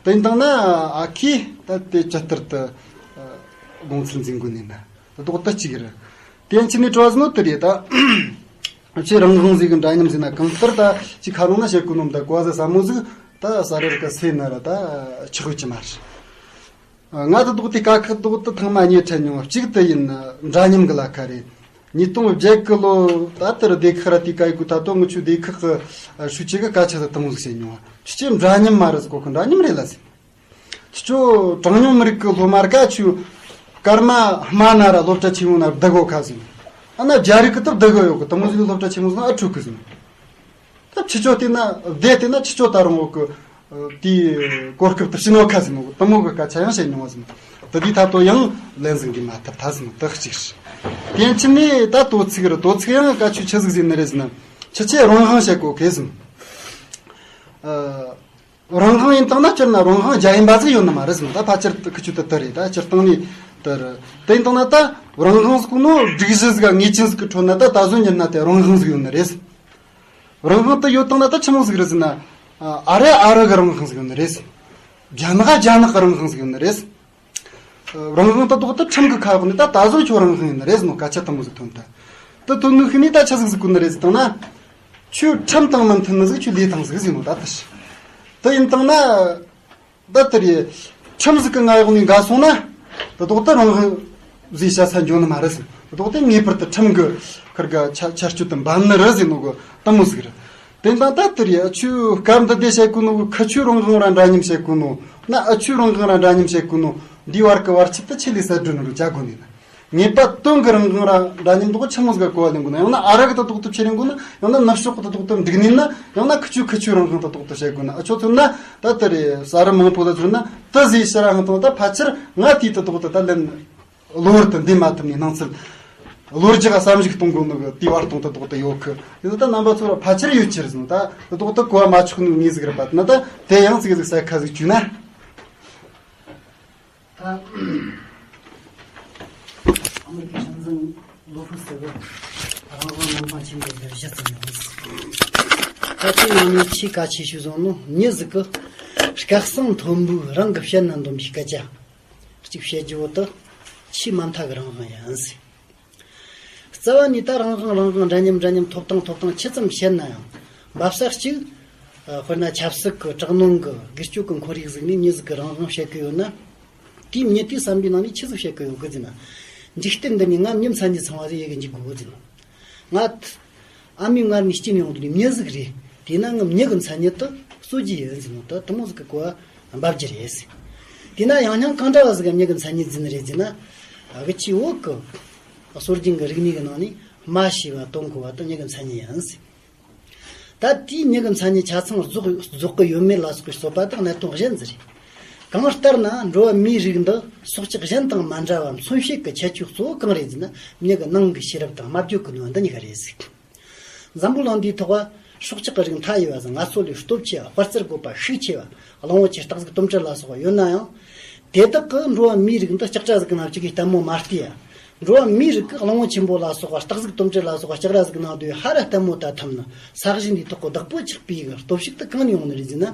དེ་དང་ན་ཨ་ཁི་ད་དེ་ཇི་ལྟར་དུ་དགོངས་ཚུལ་འཛིན་དགོས་ནི་ན་ད་དོག་ད་ཅིག་རེད། དེ་ཕྱི་ནས་བྲོ་བ་ཟིན་ནོ་དེ་རེད་ད། ཆེ་རང་དབང་ཟིག་གི་འདྲ་མཉམ་ཟིན་ན་གང་ལྟར་ད་ཅི་ཁ་ནང་ན་བཤད་གོ་ནོ་མ་ད་གོ་བ་ཟ་ས་མོ་ཟིག་ད་ས་རེར་ཀ་སེ་ན་ར་ད་ཆགས་ཡོད་ཀྱི་མ་རེད། ང་ད་དོག་དེ་དཀའ་ཁག་དོག་ད་ཐང་མ་ཉེ་ཕྲད་མྱོང་བ་གཅིག་ད་ཡིན་འདྲ་མཉམ་གི་ལ་ཁ་རེད། ཉིས་སྟོང་བརྒྱད་གི་ལོ་ད་ལྟར་སྡེ་ཁག་ར་དེ་ག་ཡི་གུ་ད་དོ་ངུ་ཆུ་སྡེ་ཁག་གི་ཧྲུའུ་ཅི་གི་སྐད་ཆ་ད་དང་ཟིག་བཤད་མྱོང་བ་ཆུ་ཆེ་འདྲ་མཉམ་མ་རེད་ཟེར་གོ་གི། འདྲ་མཉམ་རེད་ལ་ཟེར། ཁྱེད་ཚོ་གྲངས་ཉུང་མི་རིགས་ཀྱི་སློབ་མ་ར་ཁ་ཆུ་སྐར་མ་སྨ་ན་ར་སློབ་གྲྭ་ཆེན་མོ་ན་བསྡད་གོ་ཁ་ཟིན། ཨ་ན་རྒྱ་རིགས་ཀྱི་ད་བསྡད་གོ་ཡོད་གི། དེ་མོ་ཟིག་སློབ་གྲྭ་ཆེན་མོ་ཟིན་ཨ་ཕྲུ་གུ་ཟིན། ད་ཁྱེད་ཚོ་བལྟས་ན་བསྡད་བལྟས་ན་ཁྱེད་ཚོ་ད་རུང་འོག་གི་དེའི་གོ་སྐབས་དེ་ཕྱིན་ནོ་ཁ་ཟིན་ནོ། དེ་མོ་གི་སྐད་ཆ་ཡང་བཤད་མྱོང་བ་ཟིན། དེ་དུས་ད་དོ་ཡང་ལན་ཟིག་འདི་མ་ཐུབ་ཐ་ཟིན་དག་ཅིག་རེད། དེ་ཕྱིན་ནས་ད་དོ་ཚིག་རེད། དོ་ཚིག་ཡང་བཀའ་ཆོས་ཆི་ཟིག་ཟིན་ནི་རེད་ཟིན་ན། ཁྱི་ཆེ་རང་དབང་བྱེད་གོ་གེ་ཟིན། ཨ། རང་དབང་ཡིན་བཏང་ན་སྤྱིར་ན་རང་དབང་རྒྱ་ཡིན་པ་ཟིག་ཡོད་ནི་མ་རེད་ཟིན། ད་ཕལ་ཆེར་དུ་ཁི་ཆུ་དུ་དུ་རེད། ད་སྤྱིར་བཏང་ནས་དུ་རེད། དེ་ཡིན་བཏང་ན་ད་རང་དབང་ཟིག་གོ་ནོ་སྒྲིག་གཞི་ཟིག་ག་ངེས་ཅན་ཟིག་གི་ཁྲོད་ན་ད་ད་གཟོད་ཉིན་ན་དེ་རང་དབང་ཟིག་ཡོད་ནི་རེད། རང་དབང་དུ་ཡོད་བཏང་ན་ད་ཆི་མོ་ཟིག་རེད་ཟེར་ན། ཨ་རེ་ཨ་རི་གི་རང་དབང་ཟིག་ཡོད་ནི་རེད། རྒྱ་ནག་རྒྱ་ནག་གི་རང་དབང་ཟིག་ཡོད་ནི་རེད། རང་དབང་དུ་ཐོག་ཏུ་ཁྲིམས་ཀྱི་ཁ་འོག་ནས་ད་ད་གཟོད་ཁྱོད་རང་དབང་ཡིན་ནི་རེད་ཟེར་ནོ། སྐད་ཆ་དུ་མོ་ཟིག་ཐོན་ད། དུ་ཐོན་ནོ་ཤི་ནི་ད་ཆི་ཟིག་ཟིག་གོ་ནི་རེད་ཟེར་བཏང་ན། ཁྱོད་ཁྲིམས་དང་མི་མཐུན་ནི་ཟིག་ཁྱོད་ལས་དང་ཟིག་ཟེར་ནོ་ད་ད་ཤི། དུ་ཡིན་བཏང་ན། ད་དེ་རེད། ཁྲིམས་ཟིག་གི་ང་ཡོག་ནས་འགའ་སོང་ན། ད་དོག་ཏུ་རང་དབང་ཟིག་བྱ་ས་འཇོག་ནི་མ་རེད་ཟིན། ད་དོག་ཏུ་ངེས་པར་དུ་ཁྲིམས་གི་ཁུར་ག་ཆ་ཆ་སྤྱོད་དུ་འབབ་ནི་རེད་ཟིན་ནོ་གི་དུ་མོ་ཟིག་རེད། དེ་ད་ད་དེ་རེད། ཨ་ཆུ་སྐབས་འདི་དེ་བྱེད་གོ་ནོ་གི་ཁ་ཆུ་རང་དབང་ར་འདྲ་མཉམ་བྱེད་གོ་ནོ། ན་ཨ་ཆུ་རང་དབང་ར་འདྲ་མཉམ་བྱེད་གོ་ནོ། འདི་བར་གི་བར་ཆད་དུ་ཆེ་ལས་གསལ་སྒྲོན་རུ་བྱ་དགོས་ནི་ན། ངེས་པ་དོན་གྱི་རང་དབང་ར་འདྲ་མཉམ་དུ་ཆི་མོ་ཟིག་གོ་བ་ལེན་དགོས་ན། ཡང་ན་ཨ་རི་གི་ད་དོག་ཏུ་ཆེ་ལེན་དགོས་ན། ཡང་ན་ནུབ་ཕྱོགས་གི་ད་དོག་ཏུ་འགྲིག་ནི་ན། ཡང་ན་ཁུ་ཆུ་ཁུ་ཆུ་རང་དབང་ད་དོག་ཏུ་བྱེད་དགོས་ན། ཨ་ཆོ་ཚོད་ན་ད་དེ་རེད། ས་རི་མང་པོ་ད་ཚོད་ན་དུ་ཟིག་ཕྱི་ར་ཧང་དང་ད་ཕལ་ཆེར་ང་དེའི་ད་དོག་ཏུ་ད་ལན་གློ་བུར་དུ་འདི་མ་ཐུབ་ནས་སྣང་ཚུལ་གློ་རྒྱག་བསམ་གཞིག་གཏོང་དགོས་ནོ་གི་དེ་བར་སྟོང་ད་དོག་ཏུ་ཡོད་གི། དེ་ད་རྣམ་པ་ཚོ་ར་ཕལ་ཆེར་ཡོད་ཆེར་ཟིན། ད་ད་དོག་ཏུ་གོ་བ་མ་ཆོག་ནོ་ངེས་ཟིག་རེད་པ། ན་ད་དེ་ཡང་ཟིག་ཟིག་ས་ཁ་ཟིག་བཅུག་ན། ད་ཨ་མི་རི་ཀའི་སྲིད་འཛིན་ལོ་ཧྥུ་ཟེར་བས་རང་དབང་ལུང་པ་ཆེན་པོ་ལ་གཞི་བཙུགས་ཡོད། ད་ཅི་ཡང་ནི་ཆེས་གལ་ཆེ་ཤོས་བཟུང་ནོ་མྱི་ཟིག་གི་སྐད་གསང་མཐོན་པོས་རང་གི་བཤད་ན་འདོན་པའི་སྐད་ཆ་གཅིག་བཤད་རྒྱུ་བོ་དུ་ཆེས་མ་མཐའ་གི་རང་དབང་ཡིན་ཟེར། རྩ་བ་ནས་ད་རང་དབང་རང་དབང་འདྲ་མཉམ་འདྲ་མཉམ་ཐོབ་ཐང་ཐོབ་ཐང་ཆི་ཙམ་བཤད་ན་ཡང་། འབབ་ས་གཅིག་དཔེར་ན་ཆབ་སྲིད་ཀྱི་དྲག་གནོན་གྱི་སྒེར་གཅོད་ཀྱི་ཁོར་ཡུག་ཟིག་ནས་མྱི་ཟིག་གི་རང་དབང་བཤད་ཀྱི་ཡོད་ན། དེའི་མྱི་དེའི་བསམ་པའི་ནང་ནས་ཆི་ཟིག་བཤད་ཀྱི་ཡོད་གི་ཟེར་ན། འཇིག་རྟེན་འདི་ནས་ང་མྱི་མཚན་ཉིད་ཚང་བ་ཟིག་ཡེ་གི་འཇུག་དགོས་གི་ཟེར་ན། ང་ཨ་མའི་མངལ་ནས་སྐྱེས་ནས་ཡོང་དུས་ནས་མྱི་ཟིག་རེད། དེས་ན་ངའི་མྱི་གི་མཚན་ཉིད་དེ་གསོ་རྒྱུ་ཡིན་ཟེར་ནོ་ད་དུ་མོ་ཟིག་གི་གོ་བ་འབབ་རྒྱུ་རེད་ཟེར། དེས་ན་ཡང་སྙིང་གང་འདྲ་བ་ཟིག་གི་མྱི་གི་མཚན་ཉིད་ཟིན་རེད་ཟེར་ན། ཨ་གི་ཆེས་འོག་གི་སྲོལ་རྒྱུན་གྱི་རིག་གནས་ཀྱི་ནང་ནས་སྨྲ་ཤེས་པ་དོན་གོ་བ་དེ་མྱི་གི་མཚན་ཉིད་ཡིན་ཟེར། ད་དེའི་མྱི་གི་མཚན་ཉིད་ཆ་ཚང་རྫོགས་རྫོགས་ཀྱི་ཡོད་མེད་ལ་སོགས་པའི་རྩོད་པ་དང་གནད་དོན་གཞན་ཟིག་རེད། གང་ལྟར་ན་འགྲོ་བ་མིའི་རིགས་འདི་སྲོག་ཆགས་གཞན་དང་མ་འདྲ་བ་མཚོན་བྱེད་ཀྱི་ཁྱད་ཆོས་གཙོ་བོ་གང་རེད་ཟེར་ན། མྱི་གི་ནང་གི་ཤེས་རབ་དང་སྨྲ་བརྗོད་ཀྱི་ནུས་པ་འདི་གཉིས་ཀ་རེད་ཟེར། འཛམ་བུ་གླིང་འདིའི་ཐོག་བ་སྲོག་ཆགས་ཀྱི་རིགས་མཐའ་ཡས་པ་ཟིག་ང་ཚོ་ལས་སྟོབས་ཆེ་བ། དཔའ་རྩལ་བཀོད་པ་ཤུགས་ཆེ་བ། གླང་བོ་ཆེ་སྟག་གཟིག་དོམ་དྲེད་ལ་སོགས་པ་ཡོད་ན་ཡང་། དེ་དག་གིས་འགྲོ་བ་མིའི་རིགས་འདི་ལྕགས་དྲ་ཟིག་གི་ནང་བཅུག་གི་ལྟད་མོ་མ་བལྟས་ཡ། འགྲོ་བ་མིའི་རིགས་ཀྱིས་གླང་བོ་ཆེན་པོ་ལ་སོགས་པ། སྟག་གཟིག་དོམ་དྲེད་ལ་སོགས་པ་ལྕགས་དྲ་ཟིག་གི་ནང་དུ་ཧ་ར་ལྟད་མོ་ལྟ་ཐུབ་ནི། ས་གཞི་འདིའི་ཐོག་གི་བདག་པོ་ཆགས་པའི་གི་སྟོབས་ཤུགས་དེ་གང་ནས་ཡོང་ནི་རེད་ཟེར་ན།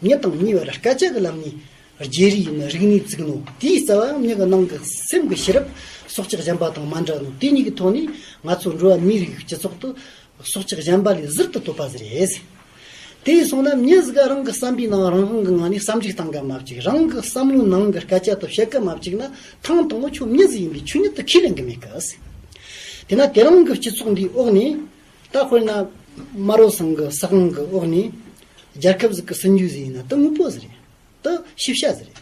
མྱི་དང་མྱིའི་བར་སྐད་ཆ་གི་ལམ་ནས་བརྗེ་རེས་ཡིན་ནི། རིག་གནས་བཙུགས་ནོ། དེའི་རྩ་བའང་མྱི་གི་ནང་གི་སེམས་ཀྱི་ཤེས་རབ་སྲོག་ཆགས་གཞན་པ་དང་མ་འདྲ་ནོ། དེ་གཉིས་ཀྱི་ཐོག་ནས་ང་ཚོ་འགྲོ་བ་མིའི་རིགས་སྤྱི་ཚོགས་དེ་སྲོག་ཆགས་གཞན་པ་ལས་ཟུར་དུ་གཏོད་པ་ཟིག་རེད། དེ་སོང་ན་མྱི་ཟིག་ག་རང་གི་བསམ་པའི་ནང་རང་དབང་གི་ངང་ནས་བསམ་གཞིག་བཏང་ག་མ་བཅུག་རང་གི་བསམ་བློའི་ནང་གི་སྐད་ཆ་དེ་བཤད་ག་མ་བཅུག་ན། ཐེངས་དང་པོ་ཁྱོད་མྱི་ཟིག་ཡིན་པའི་ཆོས་ཉིད་དེ་ཁས་ལེན་གི་མེད་གི། དེས་ན་དེ་རིང་གི་སྤྱི་ཚོགས་འདིའི་འོག་ནས། ད་དཔེར་ན་མ་རོ་སང་གི་སྲིད་དབང་གི་འོག་ནས་རྒྱལ་ཁབ་ཟིག་གི་སྲིད་འཇུག་ཟིག་ཡིན་ན་དེ་དངོས་པོ་ཟིག་རེད། དེ་ཤེས་བྱ་ཟིག་རེད།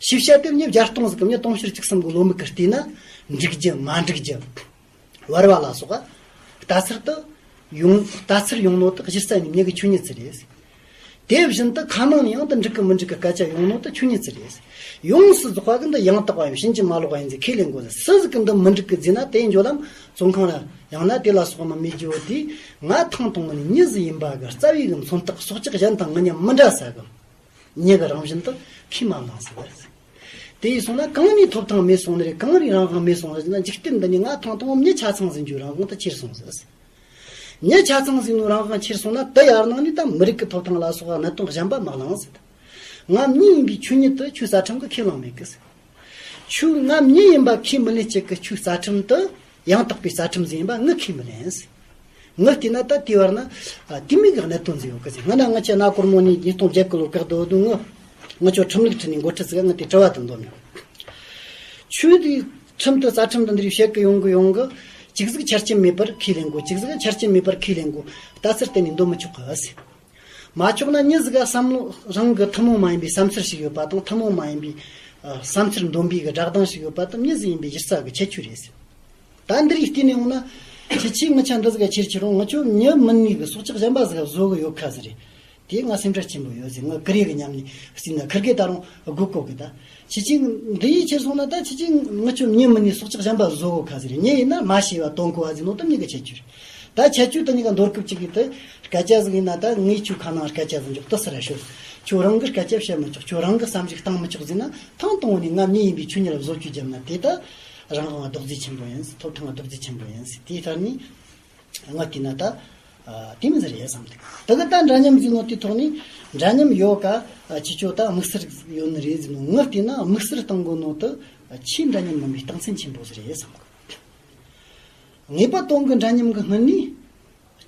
ཤེས་བྱ་དེ་མྱི་བརྒྱ་སྟོང་ཟིག་གི། མྱི་དུང་ཕྱུར་བཅུ་གསུམ་གི་བློ་མིག་གིས་བལྟས་ན། འགྲིག་རྒྱུ་མ་འགྲིག་རྒྱུ། བར་བ་ལ་སོགས་པ། ལྟ་ཚུལ་དེ་ཡོང་ལྟ་ཚུལ་ཡོང་ནོ་དེ་གཞི་རྩ་ནས་མྱི་གི་ཆོས་ཉིད་ཟིག་རེད། དེ་བཞིན་དུ་ཁ་ནང་ནས་ཡང་དེ་འགྲིག་གི་མི་འགྲིག་གི་སྐད་ཆ་ཡོང་ནོ་དེ་ཆོས་ཉིད་ཟིག་རེད། ཡོངས་སུ་རྫོགས་པ་གི་འདི་ཡང་དག་པ་ཡིན། ཕྱིན་ཅི་མ་ལོག་པ་ཡིན་ཟེར་ཁས་ལེན་དགོས་ཟེར། སུ་ཟིག་གིས་འདི་མི་འགྲིག་གི་ཟེར་ན། དེ་འཇོ་ལམ་བཙོན་ཁང་ལ། ཡང་ན་དེ་ལ་སོགས་པ་མི་མེད་རྒྱུ་བོ་དེ། ང་ཐེངས་དང་པོ་ནས་མྱི་ཟིག་ཡིན་པ་གི་རྩ་བའི་གི་མཚོན་རྟགས་སྲོག་ཆགས་གཞན་དང་ང་མཉམ་མི་འདྲ་ས་གི། མྱི་གི་རང་བཞིན་དེ་ཁས་མ་བླངས་ཟིག་རེད། དེ་ཡིན་སོང་ན་གང་ནས་ཐོབ་ཐང་མེད་སོང་ནི་རེད། གང་རེད་རང་དབང་མེད་སོང་ཟེར་ན། འཇིག་རྟེན་འདི་ནས་ང་ཐེངས་དང་པོ་མྱི་ཆ་ཚང་ཟིན་རྒྱུའི་རང་དབང་དེ་ཁྱེར་སོང་ཟིག་རེད། མྱི་ཆ་ཚང་ཟིན་ནོ་རང་དབང་ཁྱེར་སོང་ན། དེ་ཡར་ནང་ནས་ད་མི་རིགས་ཀྱི་ཐོབ་ཐང་ལ་སོགས་པ་གནད་དོན་གཞན་པ་མ་གླེང་ཟིག་ང་མྱི་ཡིན་པའི་ཆོས་ཉིད་དེ་ཁྱོད་རྩ་ཁྲིམས་ཀྱིས་ཁས་བླངས་མེད་གི་ཟེར། ཁྱོད་ང་མྱི་ཡིན་པ་ཁས་མི་ལེན་བྱེད་གི་ཁྱོད་རྩ་ཁྲིམས་དེ་ཡང་དག་པའི་རྩ་ཁྲིམས་ཟིག་ཡིན་པ་ངས་ཁས་མི་ལེན་ཟེར། ངས་བལྟས་ན་ད་དེ་བར་ན་ཨ་དེ་མོ་གི་གནད་དོན་ཟིག་ཡོད་གི་ཟེར། སྔ་ན་ང་ཆེ་ན་གོར་མོ་ནས་ཉིས་སྟོང་བརྒྱད་གི་ལོ་བཀག་དོ་དུ་ངས་ང་ཆོ་ཁྲིམས་ལུགས་ཁྲིད་ནས་འགོ་ཁྲིད་ཟིག་ངས་དེ་དྲི་བ་དེ་འདོན་ཡོང་། ཁྱོད་དེ་ཁྲིམས་དེ་རྩ་ཁྲིམས་དེ་འདི་རིགས་བཤད་གི་ཡོང་གི་ཡོང་གི། གཅིག་ཟིག་ཆ་རྐྱེན་མེད་པར་ཁས་ལེན་དགོས། གཅིག་ཟིག་ཆ་རྐྱེན་མེད་པར་ཁས་ལེན་དགོས། ལྟ་ཚུལ་གཏན་ནས་འདོན་མི་ཆོག་གི་ཟེར། མ་ཆོག་ན་མྱི་ཟིག་ག་བསམ་བློ་རང་གི་ཐུན་མོང་མ་ཡིན་པའི་བསམ་ཚུལ་ཞིག་ཡོད་པ་དང་། ཐུན་མོང་མ་ཡིན་པའི་ཨ་བསམ་ཚུལ་འདོན་པའི་གི་སྒྲ་གདངས་ཤིག་ཡོད་པ་དེ་མྱི་ཟིག་ཡིན་པའི་གཞི་རྩ་གི་ཁྱད་ཆོས་རེད་ཟེར། ད་འདི་རིགས་བལྟས་ནས་ཡོང་ན། ཁྱེད་ཆོས་ངི་ཆ་འདི་ཟིག་ག་ཁྱེར་ཁྱེར་རུང་། ངི་ཆོ་མྱི་མིན་ནི་གི་སྲོག་ཆགས་གཞན་པ་ཟིག་ག་བཟོ་གི་ཡོད་ཁ་ཟིག་རེད། དེ་ང་སེམས་ཁྲལ་ཆེན་པོ་ཡོད་ཟེར། ང་ཀི་རེ་གི་མཉམ་ནས་བརྩིས་ན་ཁིར་གེ་ད་རུང་སྒུག་གོ་གི་ད། ཁྱེད་ཀྱིས་འདི་ཡིས་ཁྱེར་སོང་ན་ད་ཁྱེད་ཀྱིས་ངི་ཆོ་མྱི་མིན་ནས་སྲོག་ཆགས་གཞན་པ་བཟོ་གོ་ཁ་ཟེར། མྱི་ཡིན་ན་མ་ཤེས་པ་དོན་གོ་བ་ཟེར་ནོ་ད་མྱི་གི་ཁྱད་ཆོས་རེད། ད་ཁྱད་ཆོས་དེ་གཉིས་ཀ་འདོར་སྐབས་གཅིག་གི་དེ་སྐད་ཆ་ཟིག་ཡིན་ན། ད་ངས་ཁྱོའི་ཁ་ནང་སྐད་ཆ་ཟིག་འཇོག་དུ་སེ་ར་ཤོད། ཁྱོད་རང་གི་སྐད་ཆ་བཤད་མི་ཆོག་ཁྱོད་རང་གི་བསམ་གཞིག་བཏང་མི་ཆོག་ཟེར་ན། ཐེངས་དང་པོ་ནས་ང་མྱི་ཡིན་པའི་ཁྱོད་གཉིས་ལ་བཟོ་བཅོས་བརྒྱབ་ན། དེ་ད་རང་དབང་རྡོག་རྫིས་ཆེན་པོ་ཡིན། ཐོབ་ཐང་རྡོག་རྫིས་ཆེན་པོ་ཡིན། དེའི་ཐད་ནས་ང་བལྟས་ན་ད་ཨ་དེ་མི་ཟེར་ཡ་བསམ་འདུག། དེ་གི་ད་འདྲ་མཉམ་ཟེར་ནོ་དེ་ཐོག་ནས་འདྲ་མཉམ་ཡོད་ཀ། ཨ་ཁྱེད་ཆོ་ད་དམིགས་བསལ་ཡོད་ནི་རེད་ཟེར་ནོ། ང་བལྟས་ན་དམིགས་བསལ་གཏོང་དགོས་ནོ་དེ་ཆེས་འདྲ་མཉམ་མིན་པའི་རྟགས་མཚན་ཆེན་པོ་ཟིག་རེད་བསམ་གི། ངེས་པ་དོན་གི་འདྲ་མཉམ་གི་སྔོན་ནས་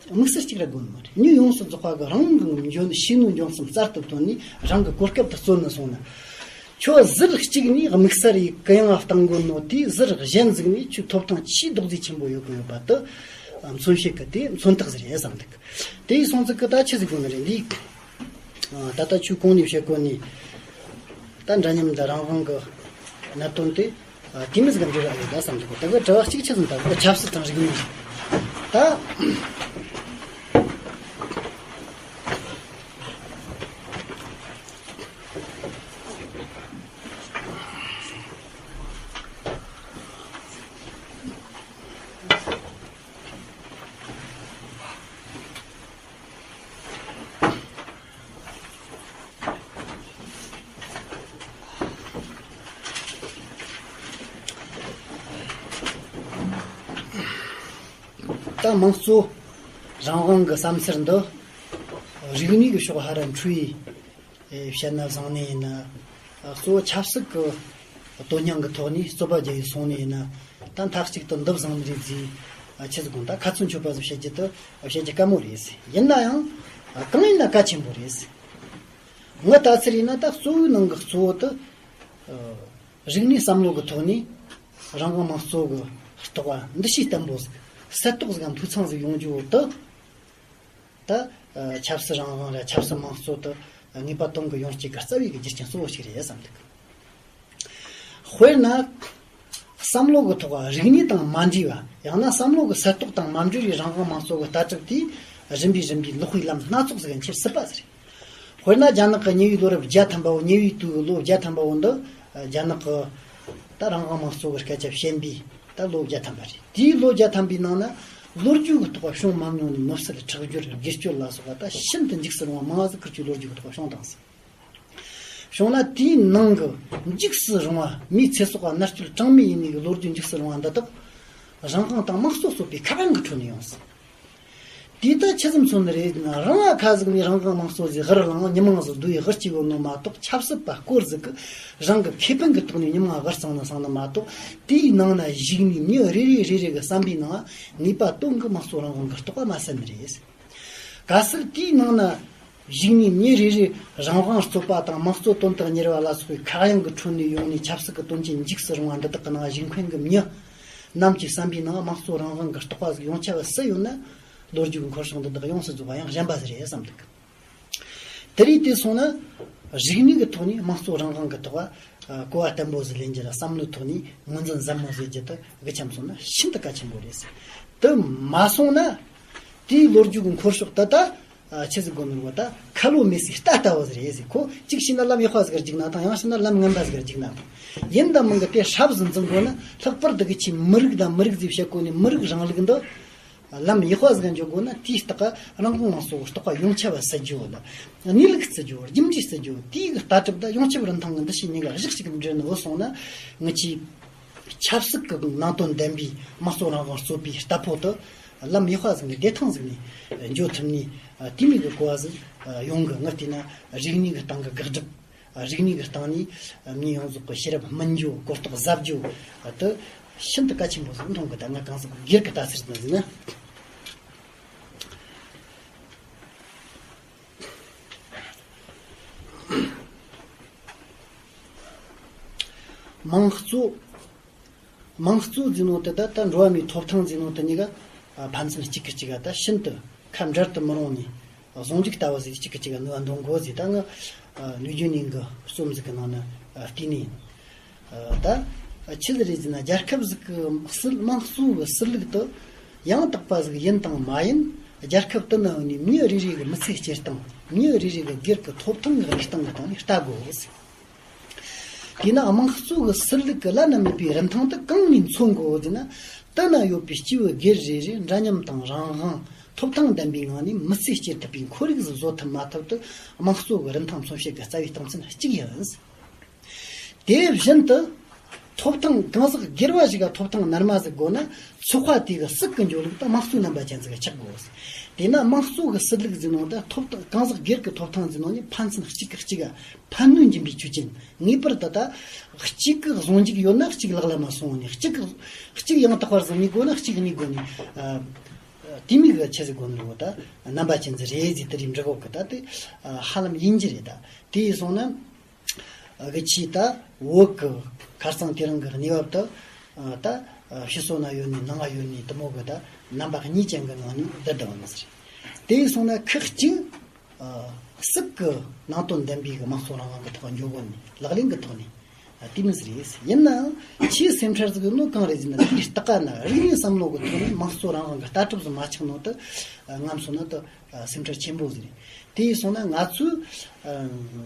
དམིགས་བསལ་གཅིག་ར་དགོས་ནི་མ་རེད། མྱི་ཡོངས་སུ་རྫོགས་པ་གི་རང་གི་འཇོན་ཤེས་ནུས་འབྱུང་རྩིས་རྩལ་དུ་བཏོན་ནས་རང་གི་གོ་སྐབས་དེ་རྩོད་ནས་སོང་ན། ཁྱོད་ཟུར་གཅིག་ནས་དམིགས་བསལ་ཡི་གུ་ཡངས་བཏང་དགོས་ནོ་དེ་ཟུར་གཞན་ཟིག་ནས་ཁྱོད་ཐོབ་ཐང་ཆེས་རྡོག་རྫིས་ཆེན་པོ་ཡོད་གི་ཡོད་པ་དེ་མཚོན་བྱེད་གི་དེ་མཚོན་རྟགས་ཟིག་རེད་བསམ་འདུག། དེ་ཡི་སོང་ཙི་གི་ད་ཆི་ཟིག་དགོས་ནི་རེད་འདི། ད་ལྟ་ཆོས་གོང་ནས་བཤད་གོ་ནི། ད་འདྲ་མཉམ་དང་རང་དབང་གི་གནད་དོན་དེ་དེ་མི་ཟིག་འབྲེལ་བ་ཡོད་ད་བསམ་གྱི་གོ། ད་གི་དྲི་བ་གཅིག་ཆི་ཟིག་ད་གི་ཆབ་སྲིད་དང་རིག་གནས་ད། ད་དམངས་གཙོ་རང་དབང་གི་བསམ་ཚུལ་འདི་རིག་གནས་ཀྱི་ཕྱོགས་ཧ་ར་འཕྲོས་ཡི་བཤད་ན་བཟང་ནི་ཡིན་ན། གཙོ་བོ་ཆབ་སྲིད་ཀྱི་དོན་སྙིང་གི་ཐོག་ནས་རྩོད་པ་རྒྱག་ཡི་སོང་ནི་ཡིན་ན། ད་མཐའ་གཅིག་ཏུ་འདི་བཟང་ནི་རེད་ཟེར་ཆི་ཟིག་དགོངས། ད་ཁ་ཚོན་ཆོད་པ་ཟིག་བཤད་རྒྱུ་དེ་བཤད་རྒྱུ་དཀའ་མོ་རེད། ཡིན་ན་ཡང་གང་ཡིན་ན་གལ་ཆེན་པོ་རེད། ངའི་ལྟ་ཚུལ་ཡིན་ན་ད་གཙོ་བོའི་ནང་གི་གཙོ་བོ་དེ་རིག་གནས་བསམ་བློ་གི་ཐོག་ནས་རང་དབང་དམངས་གཙོ་གི་རྟོགས་པ་འདུ་ཤེས་བརྟན་པོ་ཟིག་གསལ་རྟོགས་ཟིག་གམ་འཐུས་ཚང་ཟིག་ཡོང་རྒྱུ་བོ་དེ། ད་ཆབ་སྲིད་རང་དབང་ར་ཆབ་སྲིད་དམངས་གཙོ་དེ་ངེས་པ་དོན་གི་ཡོང་རྒྱུ་གི་རྩ་བའི་གི་རྒྱུ་རྐྱེན་གཙོ་བོ་ཞིག་རེད་བསམ་འདུག། དཔེར་ན། བསམ་བློ་གི་ཐོག་རིག་གནས་དང་མ་འདྲེས་པ། ཡང་ན་བསམ་བློ་གི་གསལ་རྟོགས་དང་མ་འབྲེལ་བའི་རང་དབང་དམངས་གཙོ་གི་ལྟ་གྲུབ་དེས་རིམ་པས་རིམ་པས་ལོག་པའི་ལམ་སྣ་ཚོགས་ཟིག་གི་འཁྱེར་སྲིད་པ་ཟིག་རེད། དཔེར་ན་རྒྱ་ནག་གི་ཉེ་བའི་ལོ་རབས་བརྒྱ་ཐམ་པ་བོ། ཉེ་བའི་དུས་ཀྱི་ལོ་བརྒྱ་ཐམ་པ་བོ་འདི་རྒྱ་ནག་གི་ད་རང་དབང་དམངས་གཙོ་གི་སྐད་ཆ་བཤད་པའི་ད་ལོ་བརྒྱ་ཐམ་པ་རེད། དེའི་ལོ་བརྒྱ་ཐམ་པའི་ནང་ན་ལོ་རྒྱུས་ཀྱི་ཐོག་བྱུང་མ་མྱོང་ནི་མི་སེར་ཁྲག་སྦྱོར་སྒེར་གཅོད་ལ་སོགས་པ་ད་ཤིན་ཏུ་འཇིགས་སུ་རུང་བ་མང་ཟིག་ཁུར་གྱི་ལོ་རྒྱུས་ཀྱི་ཐོག་བྱུང་དང་ཟིག། བྱུང་ན་དེའི་ནང་གི་འཇིགས་སུ་རུང་བ། མིའི་ཚེ་སྲོག་ག་མནར་གཅོད་གྲངས་མེད་ཡིན་ནི་གི་ལོ་རྒྱུས་འཇིགས་སུ་རུང་བ་འདི་དག་རང་དབང་དང་དམངས་གཙོ་གསོད་པའི་ཁ་དབྱངས་ཀྱི་ཁྲོད་ནས་ཡོང་སྲིད། དེ་ད་ཆི་ཟིག་མཚོན་ནི་རེད་ན། རང་ང་ཁ་ཟིག་ནས་རང་དབང་དམངས་གཙོ་ཟིག་ཧར་ལངས། མྱི་མང་ཟིག་སྡུག་ཡི་ཧར་སྐྱེ་གོ་ནོ་མ་གཏོགས། ཆབ་སྲིད་པ་སྐོར་ཟིག་གི་རང་གི་ཁེ་ཕན་གི་ཐོག་ནས་མྱི་མང་ཧར་སོང་ནི་སོང་ནི་མ་གཏོགས། དེའི་ནང་ན་ཞུགས་ནས་མྱི་རེ་རེ་རེ་རེ་གི་བསམ་པའི་ནང་ངེས་པ་དོན་གི་དམངས་གཙོ་རང་དབང་གི་རྟོགས་པ་མ་ཟད་ནི་རེད། གལ་སྲིད་དེའི་ནང་ན་ཞུགས་ནས་མྱི་རེ་རེ་རང་དབང་རྩོད་པ་དང་དམངས་གཙོ་དོན་དག་གཉེར་བ་ལ་སོགས་པའི་ཁ་གཡང་གི་ཁྲོད་ནས་ཡོང་ནས་ཆབ་སྲིད་ཀྱི་དོན་རྐྱེན་འཇིགས་སུ་རུང་བ་འདི་དག་གི་ནང་ཞུགས་མཁན་གྱི་མྱི་རྣམས་ཀྱི་བསམ་པའི་ནང་དམངས་གཙོ་རང་དབང་གི་རྟོགས་པ་ཟིག་ཡོངས་ཁྱབ་སུ་ཡོད་ན། ལོ་རྒྱུས་ཀྱི་འཁོར་ཕྱོགས་འདི་དག་ཡོངས་སུ་རྫོགས་པ་ཡང་གཞན་པ་ཟིག་རེད་བསམ་འདུག། དེ་རིགས་དེ་སོང་ན་རིག་གནས་ཀྱི་ཐོག་ནས་དམངས་གཙོ་རང་དབང་གི་རྟོགས་པ། ཨ། གོ་བ་བརྟན་པོ་ཟིག་ལེན་རྒྱུ་ལ་བསམ་བློའི་ཐོག་ནས་ངོས་འཛིན་གཟབ་མོ་བཟོ་རྒྱུ་དེ་གི་ཆ་མཚོན་ན་ཤིན་ཏུ་གལ་ཆེན་པོ་རེད་ཟེར། དེ་མ་སོང་ན་དེའི་ལོ་རྒྱུས་ཀྱི་འཁོར་ཕྱོགས་དེ་ད། ཨ། ཆི་ཟིག་དགོས་ནོ་རེད་བ། ད་ཁ་ལོ་མེད་སའི་རྟ་ལྟ་བུ་ཟིག་རེད་ཟེར། ཁོ་གཅིག་བྱས་ན་ལམ་ཡག་པ་ཟིག་གར་རྒྱུག་ན་ཐང་། ཡང་བྱས་ན་ལམ་ངན་པ་ཟིག་གར་རྒྱུག་ན་ཐང་། ཡིན་དང་མིན་གི་དེ་སྲབ་ཟིག་འཛིན་དགོས་ན། ལྷག་པར་དུ་གི་ཆེས་མི་རིགས་དང་མི་རིགས་ཟིག་བཤད་གོ་ནི་མི་རིགས་རིང་ལུགས་འདི། ལམ་ཡག་པ་ཟིག་འཇོག་དགོས་ན་དེའི་རྟགས་རང་དབང་དམངས་གཙོ་གི་རྟོགས་པ་ཡོངས་ཁྱབ་པ་ཟད་རྒྱུ་ལ། གནས་ལུགས་བརྩི་རྒྱུ། རྒྱུ་འབྲས་བརྩི་རྒྱུ། དེའི་ལྟ་གྲུབ་དང་ཡོངས་ཁྱབ་རིན་ཐང་གི་འདུ་ཤེས་གཉིས་ཀ་གཞི་གཅིག་འབྲེལ་ནས་བུད་སོང་ན། ངེད་ཀྱིས་ཆབ་སྲིད་ཀྱི་ནང་དོན་ལྡན་པའི་དམངས་གཙོ་རང་དབང་རྩོད་པའི་རྟ་ཕོ་དེ་ལམ་ཡག་པ་ཟིག་ནས་བདེ་ཐང་ཟིག་ནས་འགྱོ་ཐུབ་ནས། དེ་མོ་གི་གོ་བ་ཟིག་ཡོང་གི། ངས་བལྟས་ན་རིག་གནས་ཀྱི་སྟེང་གི་དགག་སྒྲུབ། རིག་གནས་ཀྱི་སྟེང་ནས་མི་ཡོངས་རྫོགས་ཀྱི་ཤེས་རབ་སྨིན་རྒྱུ། གོ་རྟོགས་ཟབ་རྒྱུ་དེ་ཤིན་ཏུ་གལ་ཆེན་པོ་ཟིག་མཐོང་གི། ད་ང་གང་ཟག་སྒེར་གྱི་ལྟ་ཚུལ་ནང་ཟིན་ན། དམངས་གཙོ། དམངས་གཙོ་ཟེར་ནོ་དེ་ད་ལྟ་འགྲོ་བ་མིའི་ཐོབ་ཐང་ཟེར་ནོ་དེ་གཉིས་ཀ་ཕན་ཚུན་གཅིག་གིས་གཅིག་ག་ད་ཤིན་ཏུ་ཁ་འབྲལ་དུ་མི་རུང་ནི་ཟུང་འཇུག་ལྟ་བུ་ཟིག་གཅིག་གིས་གཅིག་ག་ནུས་པ་འདོན་དགོས་ཟེར། ད་ངས་ནུས་རྒྱུ་ནས་གི་རྩོམ་ཟིག་གི་ནང་ན་བལྟས་ནི་ཡིན། ད་ཆི་ཟིག་རེད་ཟེར་ན། རྒྱལ་ཁབ་ཟིག་གི་སྲིད། དམངས་གཙོ་གི་སྲིད་ལུགས་དེ་ཡང་དག་པ་ཟིག་ཡིན་དང་མ་ཡིན། རྒྱལ་ཁབ་དུ་ན་ཡོད་ནི་མི་རེ་རེ་གི་མི་ཚེ་སྐྱེལ་སྟངས། མི་རེ་རེ་གི་སྒེར་གྱི་ཐོབ་ཐང་གི་གནས་སྟངས་ཀྱི་སྟེང་ནས་ལྟ་དགོས། དེས་ན་དམངས་གཙོ་གི་སྲིད་ལུགས་ཀྱི་བླ་ན་མེད་པའི་རིན་ཐང་དེ་གང་ནས་མཚོན་དགོས་ཟེར་ན། དེ་ན་ཡོད་པའི་སྐྱེས་བུ་སྒེར་རེ་རེ་འདྲ་མཉམ་དང་རང་དབང་ཐོབ་ཐང་ལྡན་པའི་ངང་ནས་མི་ཚེ་སྐྱེལ་ཐུབ་པའི་ཁོར་ཡུག་ཟིག་བཟོ་ཐུབ་མ་ཐུབ་དེ་དམངས་གཙོ་གི་རིན་ཐང་མཚོན་བྱེད་ཀྱི་རྩ་བའི་རྟགས་མཚན་གཅིག་ཡིན། དེ་བཞིན་དུ། ཐོབ་ཐང་གང་ཟག་སྒེར་བ་ཞིག་ག་ཐོབ་ཐང་རྣལ་མ་ཟིག་དགོས་ན། ཚོགས་པ་དེ་གི་སྲིད་ཀྱི་འཇུག་ལུགས་དང་དམངས་གཙོའི་རྣམ་པ་ཅན་ཟིག་ག་ཆགས་དགོས། དེས་ན་དམངས་གཙོ་གི་སྲིད་ལུགས་ཟིག་ནང་དུ་ཐོབ་ཐང་གང་ཟག་སྒེར་གྱི་ཐོབ་ཐང་ཟིག་ནང་ནས་ཕན་ཚུན་གཅིག་གིས་གཅིག་ག་ཕན་གནོད་འབྱིན་པའི་ཆོས་ཅན། ངེས་པར་དུ་ད་གཅིག་གི་ཟུང་འཇུག་ཡོད་ན་གཅིག་ལག་ལ་མ་སོང་ནས། གཅིག་གི་གཅིག་ཡང་དག་པར་ཟིག་གནས་དགོས་ན་གཅིག་གནས་དགོས་ནས། ཨ། དེ་མིག་གི་ཆི་ཟིག་དགོས་ནོ་ད་རྣམ་པ་ཅན་ཟིག་རེད་ཟེར་དེ་རིགས་འབྲི་གོ་གི། ད་དེ་ཧ་ལམ་ཡིན་གྱི་རེད། ད་དེ་ཡིན་སོང་ན། གི་ཆེས་ད་བོད་གི་ཁ་རྩང་དེ་རིང་གི་གནས་བབ་ཏུ། ད་ཕྱི་སོ་ན་ཡོད་ནི་ནང་ང་ཡོད་ནི་དེ་མོ་གི་ད་རྣམ་པ་གཉིས་ཅན་གི་ངང་ནས་བསྡད་བསྡད་པ་ནི་ཟེར། དེ་ཡིན་སོང་ན་ཁག་ཅིག་སྲིད་ཀྱི་ནང་དོན་ལྡན་པའི་གི་དམངས་གཙོ་རང་དབང་གི་ཐོག་འཇོག་གོ་ནི་ལག་ལེན་གི་ཐོག་ནས་དེ་མི་ཟེར་ཡིན། ཡིན་ནའང་ཆེས་སེམས་ཁྲལ་ཟིག་ཡོད་ནོ་གང་རེད་ཟེར་ན། དེའི་སྟག་ཀ་ན་རིག་གནས་བསམ་བློ་གི་ཐོག་ནས་དམངས་གཙོ་རང་དབང་གི་ལྟ་གྲུབ་ཟིག་མ་ཆགས་ནོ་དེ་ངམ་སོང་ན་དེ་སེམས་ཁྲལ་ཆེན་པོ་ཟིག་རེད། དེ་ཡིན་སོང་ན་ང་ཚོས་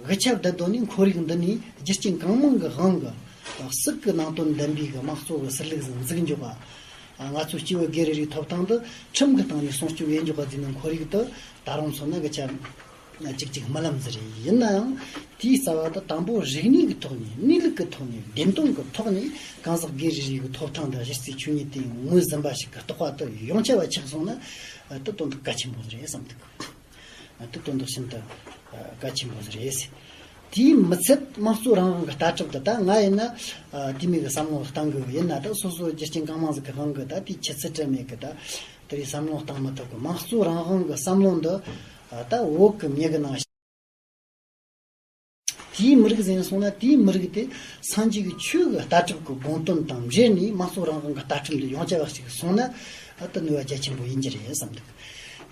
གི་ཆ་བསྡད་དོ་ནི་ཁོར་ཡུག་འདི་ནས་རྒྱུ་རྐྱེན་གང་མང་གི་དབང་གིས་སྲིད་ཀྱི་ནང་དོན་ལྡན་པའི་གི་དམངས་གཙོ་གི་སྲིད་ལུགས་ཟིག་འཛུགས་འཇོག་པ། ང་ཚོའི་སྐྱེ་བོ་སྒེར་རེ་རེའི་ཐོབ་ཐང་འདི་ཁྲིམས་ཀྱི་སྟེང་ནས་སྲུང་སྐྱོབ་ཡེ་འཇོག་པ་ཟེར་ནི་ཁོར་ཡུག་དེ་ད་རུང་མཚོན་ན་གི་ཆ་གཅིག་གཅིག་རྨི་ལམ་ཟིག་རེད། ཡིན་ནའང་དེའི་རྩ་བ་དེ་དང་པོ་རིག་གནས་ཀྱི་ཐོག་ནས། གནས་ལུགས་ཀྱི་ཐོག་ནས། བདེན་དོན་གྱི་ཐོག་ནས་གང་ཟག་སྒེར་རེ་རེ་གི་ཐོབ་ཐང་དང་གཞི་རྩའི་ཆོས་ཉིད་དེ་ངོས་ཟིན་པ་ཞིག་གི་རྟོག་པ་དེ་ཡོངས་ཁྱབ་པ་ཆགས་སོང་ན། དེ་དོན་དག་གལ་ཆེན་པོ་རེད་བསམ་འདུག་དེ་དོན་དག་ཤིན་ཏུ་གལ་ཆེན་པོ་རེད། དེའི་མི་ཚད་དམངས་གཙོ་རང་དབང་གི་ལྟ་གྲུབ་དེ། ད་ང་ཡིན་ན་དེ་མོ་གི་བསམ་བློ་བཏང་གི་ཡིན་ན། ད་སོ་སོ་རྒྱུ་རྐྱེན་གང་མང་ཟིག་གི་དབང་གིས་ད་དེའི་ཆུ་ཚད་དྲན་མེད་གི་ད་དེ་རིགས་བསམ་བློ་བཏང་མི་ཐུབ་གི། དམངས་གཙོ་རང་དབང་གི་བསམ་བློ་འདི་ད་བོད་གི་མྱི་གི་ནང་དེའི་མི་རིགས་ཟིན་སོང་ན། དེའི་མི་རིགས་དེ་སངས་རྒྱས་ཀྱི་ཆོས་ཀྱི་ལྟ་གྲུབ་ཀྱི་དགོངས་དོན་དང་འབྲེལ་ནས་དམངས་གཙོ་རང་དབང་གི་ལྟ་གྲུབ་འདི་ཡོངས་ཁྱབ་པ་ཞིག་སོང་ན། ཨ། དེ་ནུས་པ་རྒྱ་ཆེན་པོ་ཡིན་གྱི་རེད་བསམ་འདུག་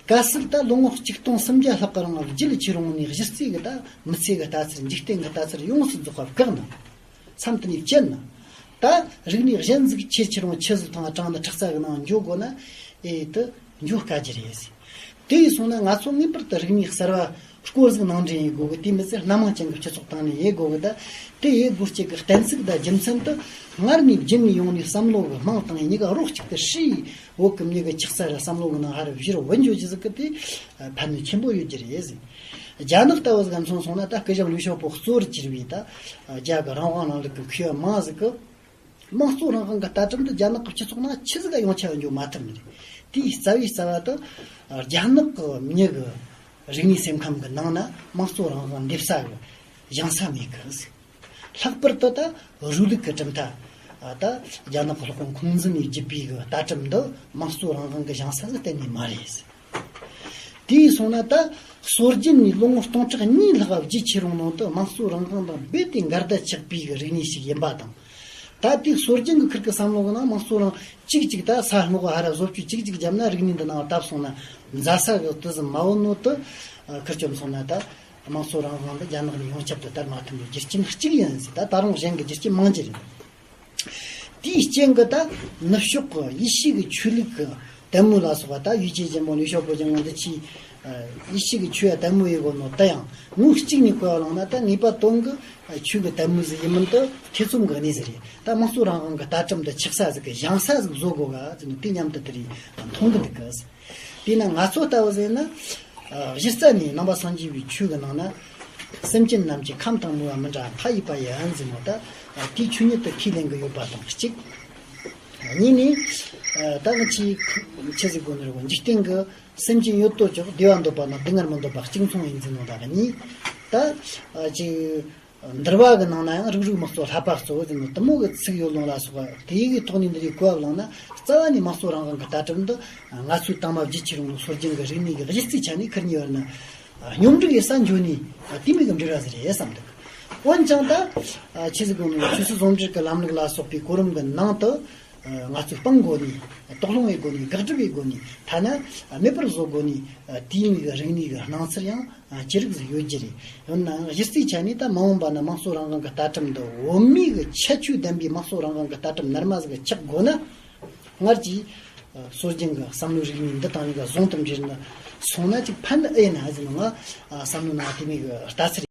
གལ་སྲིད་ད་ལོ་ངོ་གཅིག་སྟོང་སུམ་བརྒྱ་ལྷག་གི་རིང་རྒྱུན་ཆད་རུང་ནས་གཞི་རྩའི་གི་ད་མི་ཚེ་གི་ལྟ་ཚུལ། འཇིག་རྟེན་གི་ལྟ་ཚུལ་ཡོངས་སུ་རྫོགས་པ་བཀག་ན། མཚམས་དེ་ནས་བཅད་ན། ད་རིག་གནས་གཞན་ཟིག་ཆེས་ཆེར་རུང་ཆི་ཟིག་ཐང་དྲངས་ནས་ཁྲག་རྩ་གི་ནང་འཇོག་དགོས་ན། ཨེ། དེ་འཇོག་དཀའ་གི་རེད། དེ་ཡིན་སོང་ན་ང་ཚོ་ངེས་པར་དུ་རིག་གནས་གསར་བ་སྐོར་ཟིག་ནང་འདྲེན་ཡེ་དགོས་གི། དེ་མི་ཚད་སྣ་མང་ཅན་གྱི་སྤྱི་ཚོགས་སྟེང་ནས་ཡེ་དགོས་གི། ད་དེ་ཡེ་དགོས་རྒྱུ་གི་གཏན་ཚིགས་དང་རྒྱུ་མཚན་དེ་སྔར་ནས་རྒྱུན་ནས་ཡོང་ནས་བསམ་བློ་གི་རྨང་བཏིང་ཡེ་གཉིས་ཀ་རོགས་གཅིག་ཏུ་སྲེས། བོད་གི་མྱི་གི་ཆགས་ཚུལ་ར་བསམ་བློ་གི་ནང་ཧར་བཞུར་བུད་འགྱོ་རྒྱུ་ཟིག་གི་དེ་ཕན་ནུས་ཆེན་པོ་ཡོད་རྒྱུ་རེད་ཟེར། རྒྱ་ནག་ལྟ་བུ་ཟིག་མཚོན་སོང་ན། ད་སྐུ་ཞབས་ལིའུ་ཞའོ་པོ་གཙོ་བོར་གྱུར་པའི་ད་རྒྱ་གི་རང་དབང་རིང་ལུགས་ཀྱི་མཁས་པ་མང་ཟིག་གིས། དམངས་གཙོ་རང་དབང་གི་ལྟ་གྲུབ་འདི་རྒྱ་ནག་གི་སྤྱི་ཚོགས་ནང་ཆི་ཟིག་ག་ཡོངས་ཁྱབ་འགྱོ་མ་ཐུབ་ནི་རེད། དེའི་རྩ་བའི་རྩ་བ་དེ་རྒྱ་ནག་གི་མྱི་གི་རིག་གནས་སེམས་ཁམས་གི་ནང་ན་དམངས་གཙོ་རང་དབང་འདེབས་ས་གི་བཞེངས་ས་མེད་གི། ལྷག་པར་དུ་ད་རུ་ལུགས་ཀྱི་གྲུབ་མཐའ། ད་རྒྱ་ནག་གི་སློབ་དཔོན་ཁུང་ཙི་ནས་བརྒྱུད་པའི་གི་ལྟ་གྲུབ་འདི་དམངས་གཙོ་རང་དབང་གི་བཞེངས་ས་གི་གཏན་ནས་མ་རེད། དེ་ཡིན་སོང་ན་ད་སྲོལ་རྒྱུན་ནས་ལོ་ངོ་སྟོང་ཕྲག་གཉིས་ལྷག་རྒྱུན་ཆད་རུང་ནང་དུ་དམངས་གཙོ་རང་དབང་དང་རྦད་དེ་འགལ་ཟླ་ཆགས་པའི་གི་རིག་གནས་ཤིག་ཡིན་པ་དང་། ད་ལྟའི་སྲོལ་རྒྱུན་གི་ཁུར་གི་བསམ་བློ་གི་ནང་དམངས་གཙོ་རང་གཅིག་གཅིག་ད་ས་སྔོག་ཧ་ར་བཟོ་བཅོས་གཅིག་གཅིག་བརྒྱབ་ན། རིག་གནས་འདི་ནང་བཏབ་སོང་ན་མཛའ་ས་གི་དུས་སུ་མ་བོ་ནོ་དུ་ཁུར་བཅོམ་སོང་ན། ད་དམངས་གཙོ་རང་དབང་འདི་རྒྱ་ནག་ནས་ཡོངས་ཁྱབ་ཏུ་དར་མ་ཐུབ་པའི་རྒྱུ་རྐྱེན་གཅིག་ཡིན་ཟེར། ད་ད་རུང་གཞན་གི་རྒྱུ་རྐྱེན་མང་རྒྱུ་རེད། དེའི་རྐྱེན་གྱིས་ད་ནུབ་ཕྱོགས་ཀྱི་ཡེ་ཤུ་གི་ཆོས་ལུགས་ཀྱི་དད་མོས་ལ་སོགས་པ། ད་ཡུལ་ཆེན་ཆེན་མོ་ལིའུ་ཞའོ་པོ་ཅན་ང་འདི་ཆི། ཡེ་ཤུ་གི་ཆོས་ལ་དད་མོས་ཡེ་དགོས་ནོ་དེ་ཡང་ངོས་གཅིག་ནས་བཀོད་པ་བླངས་ན། ད་ངེས་པ་དོན་གྱི་ཆོས་ཀྱི་དད་མོས་ཟིག་ཡིན་མིན་དེ་ཐེ་ཚོམ་གྱི་གནས་ཟིག་རེད། ད་དམངས་གཙོ་རང་དབང་གི་ལྟ་གྲུབ་འདི་ཆགས་ས་ཟིག་གི་བཞེངས་ས་ཟིག་བཟོ་དགོས་ག་ཟེར་ནས་དེ་མཉམ་དུ་དེ་རིགས་མཐོང་གི་འདུག་གི། དེས་ན་ང་ཚོ་ལྟ་བུ་ཟེར་ན། ཨ། གཞི་རྩ་ནས་ནང་པ་སངས་རྒྱས་པའི་ཆོས་ཀྱི་ནང་ན། སེམས་ཅན་རྣམས་ཀྱི་ཁམས་དང་མོས་པ་མི་འདྲ་མཐའ་ཡས་པ་ཡི་ཨན་ཟེར་མོ། ད་དེའི་ཆོས་ཉིད་དུ་ཁས་ལེན་གྱི་ཡོད་པ་དང་གཅིག། གཉིས་ནས། ཨ། ད་ང་ཆི་ཆི་ཟིག་གོ་ནི་རེད་གོ། འཇིག་རྟེན་གྱི་སེམས་ཅན་ཡོད་དོ་ཅོག་བདེ་བ་འདོད་པ་དང་སྡུག་བསྔལ་མི་འདོད་པ་གཅིག་མཚུངས་ཡིན་ཟེར་མོ། ད་གཉིས། ད། ཨ། ཅིག་འདུལ་བ་གི་ནང་ན་ཡང་རིགས་རུས་དམག་གཙོ་བསླབ་པ་གཙོ་བོ་ཟེར་ནོ་དེ་མོ་གི་ཚིག་ཡོད་ལོང་ལ་སོགས་པ། དེ་གི་ཐོག་ནས་འདི་རིགས་གོ་བ་བླངས་ན། རྩ་བ་ནས་དམངས་གཙོ་རང་དབང་གི་ལྟ་གྲུབ་འདི་ང་ཚོའི་དང་མ་རྒྱུན་ཆད་རུང་ནོ་སྲོལ་རྒྱུན་གི་རིག་གནས་ཀྱི་གཞི་རྩའི་ཆ་ནས་ཁུར་གཉིས་བར་ན་སྙོམས་སྒྲིག་ཡེ་ས་འཇོག་ནས་དེ་མོ་གི་འབྲེལ་བ་ཟིག་རེད་བསམ་འདུག་འོན་ཀྱང་ད་ཆི་ཟིག་གོ་ནོ་ཆོས་སྲིད་ཟུང་འབྲེལ་གྱི་ལམ་ལུགས་ལ་སོགས་པའི་གོ་རིམ་གྱི་ནང་དུ། ཨ། ང་ཚོས་སྤང་དགོས་ནི། དོགས་སློང་ཡེ་དགོས་ནི། དགག་སྒྲུབ་ཡེ་དགོས་ནི། ཐ་ན་མེད་པར་བཟོ་དགོས་ནི། ཨ། དེའི་མིག་རིག་གནས་ཀྱི་སྣང་ཚུལ་ཡང་ཅི་རིགས་ཟིག་ཡོད་རྒྱུ་རེད། ཡིན་ནའང་གཞི་རྩའི་ཆ་ནས་ད་མ་འོངས་པ་ན་དམངས་གཙོ་རང་དབང་གི་ལྟ་གྲུབ་འདི་བོད་མིའི་གི་ཁྱད་ཆོས་ལྡན་པའི་དམངས་གཙོ་རང་དབང་གི་ལྟ་གྲུབ་རྣལ་མ་ཟིག་ཆགས་དགོས་ན། སྔར་གྱི་ སྲོལ་རྒྱུན་གྱི་བསམ་བློའི་རིག་གནས་འདི་དང་གཉིས་ཀ་ཟུང་དུ་འབྲེལ་ནས་སོང་ན་ཅིག་ཕན་ཨེ་ན་ཟེར་ནས་ང་བསམ་བློ་ནང་དེ་མོ་གི་ལྟ་ཚུལ།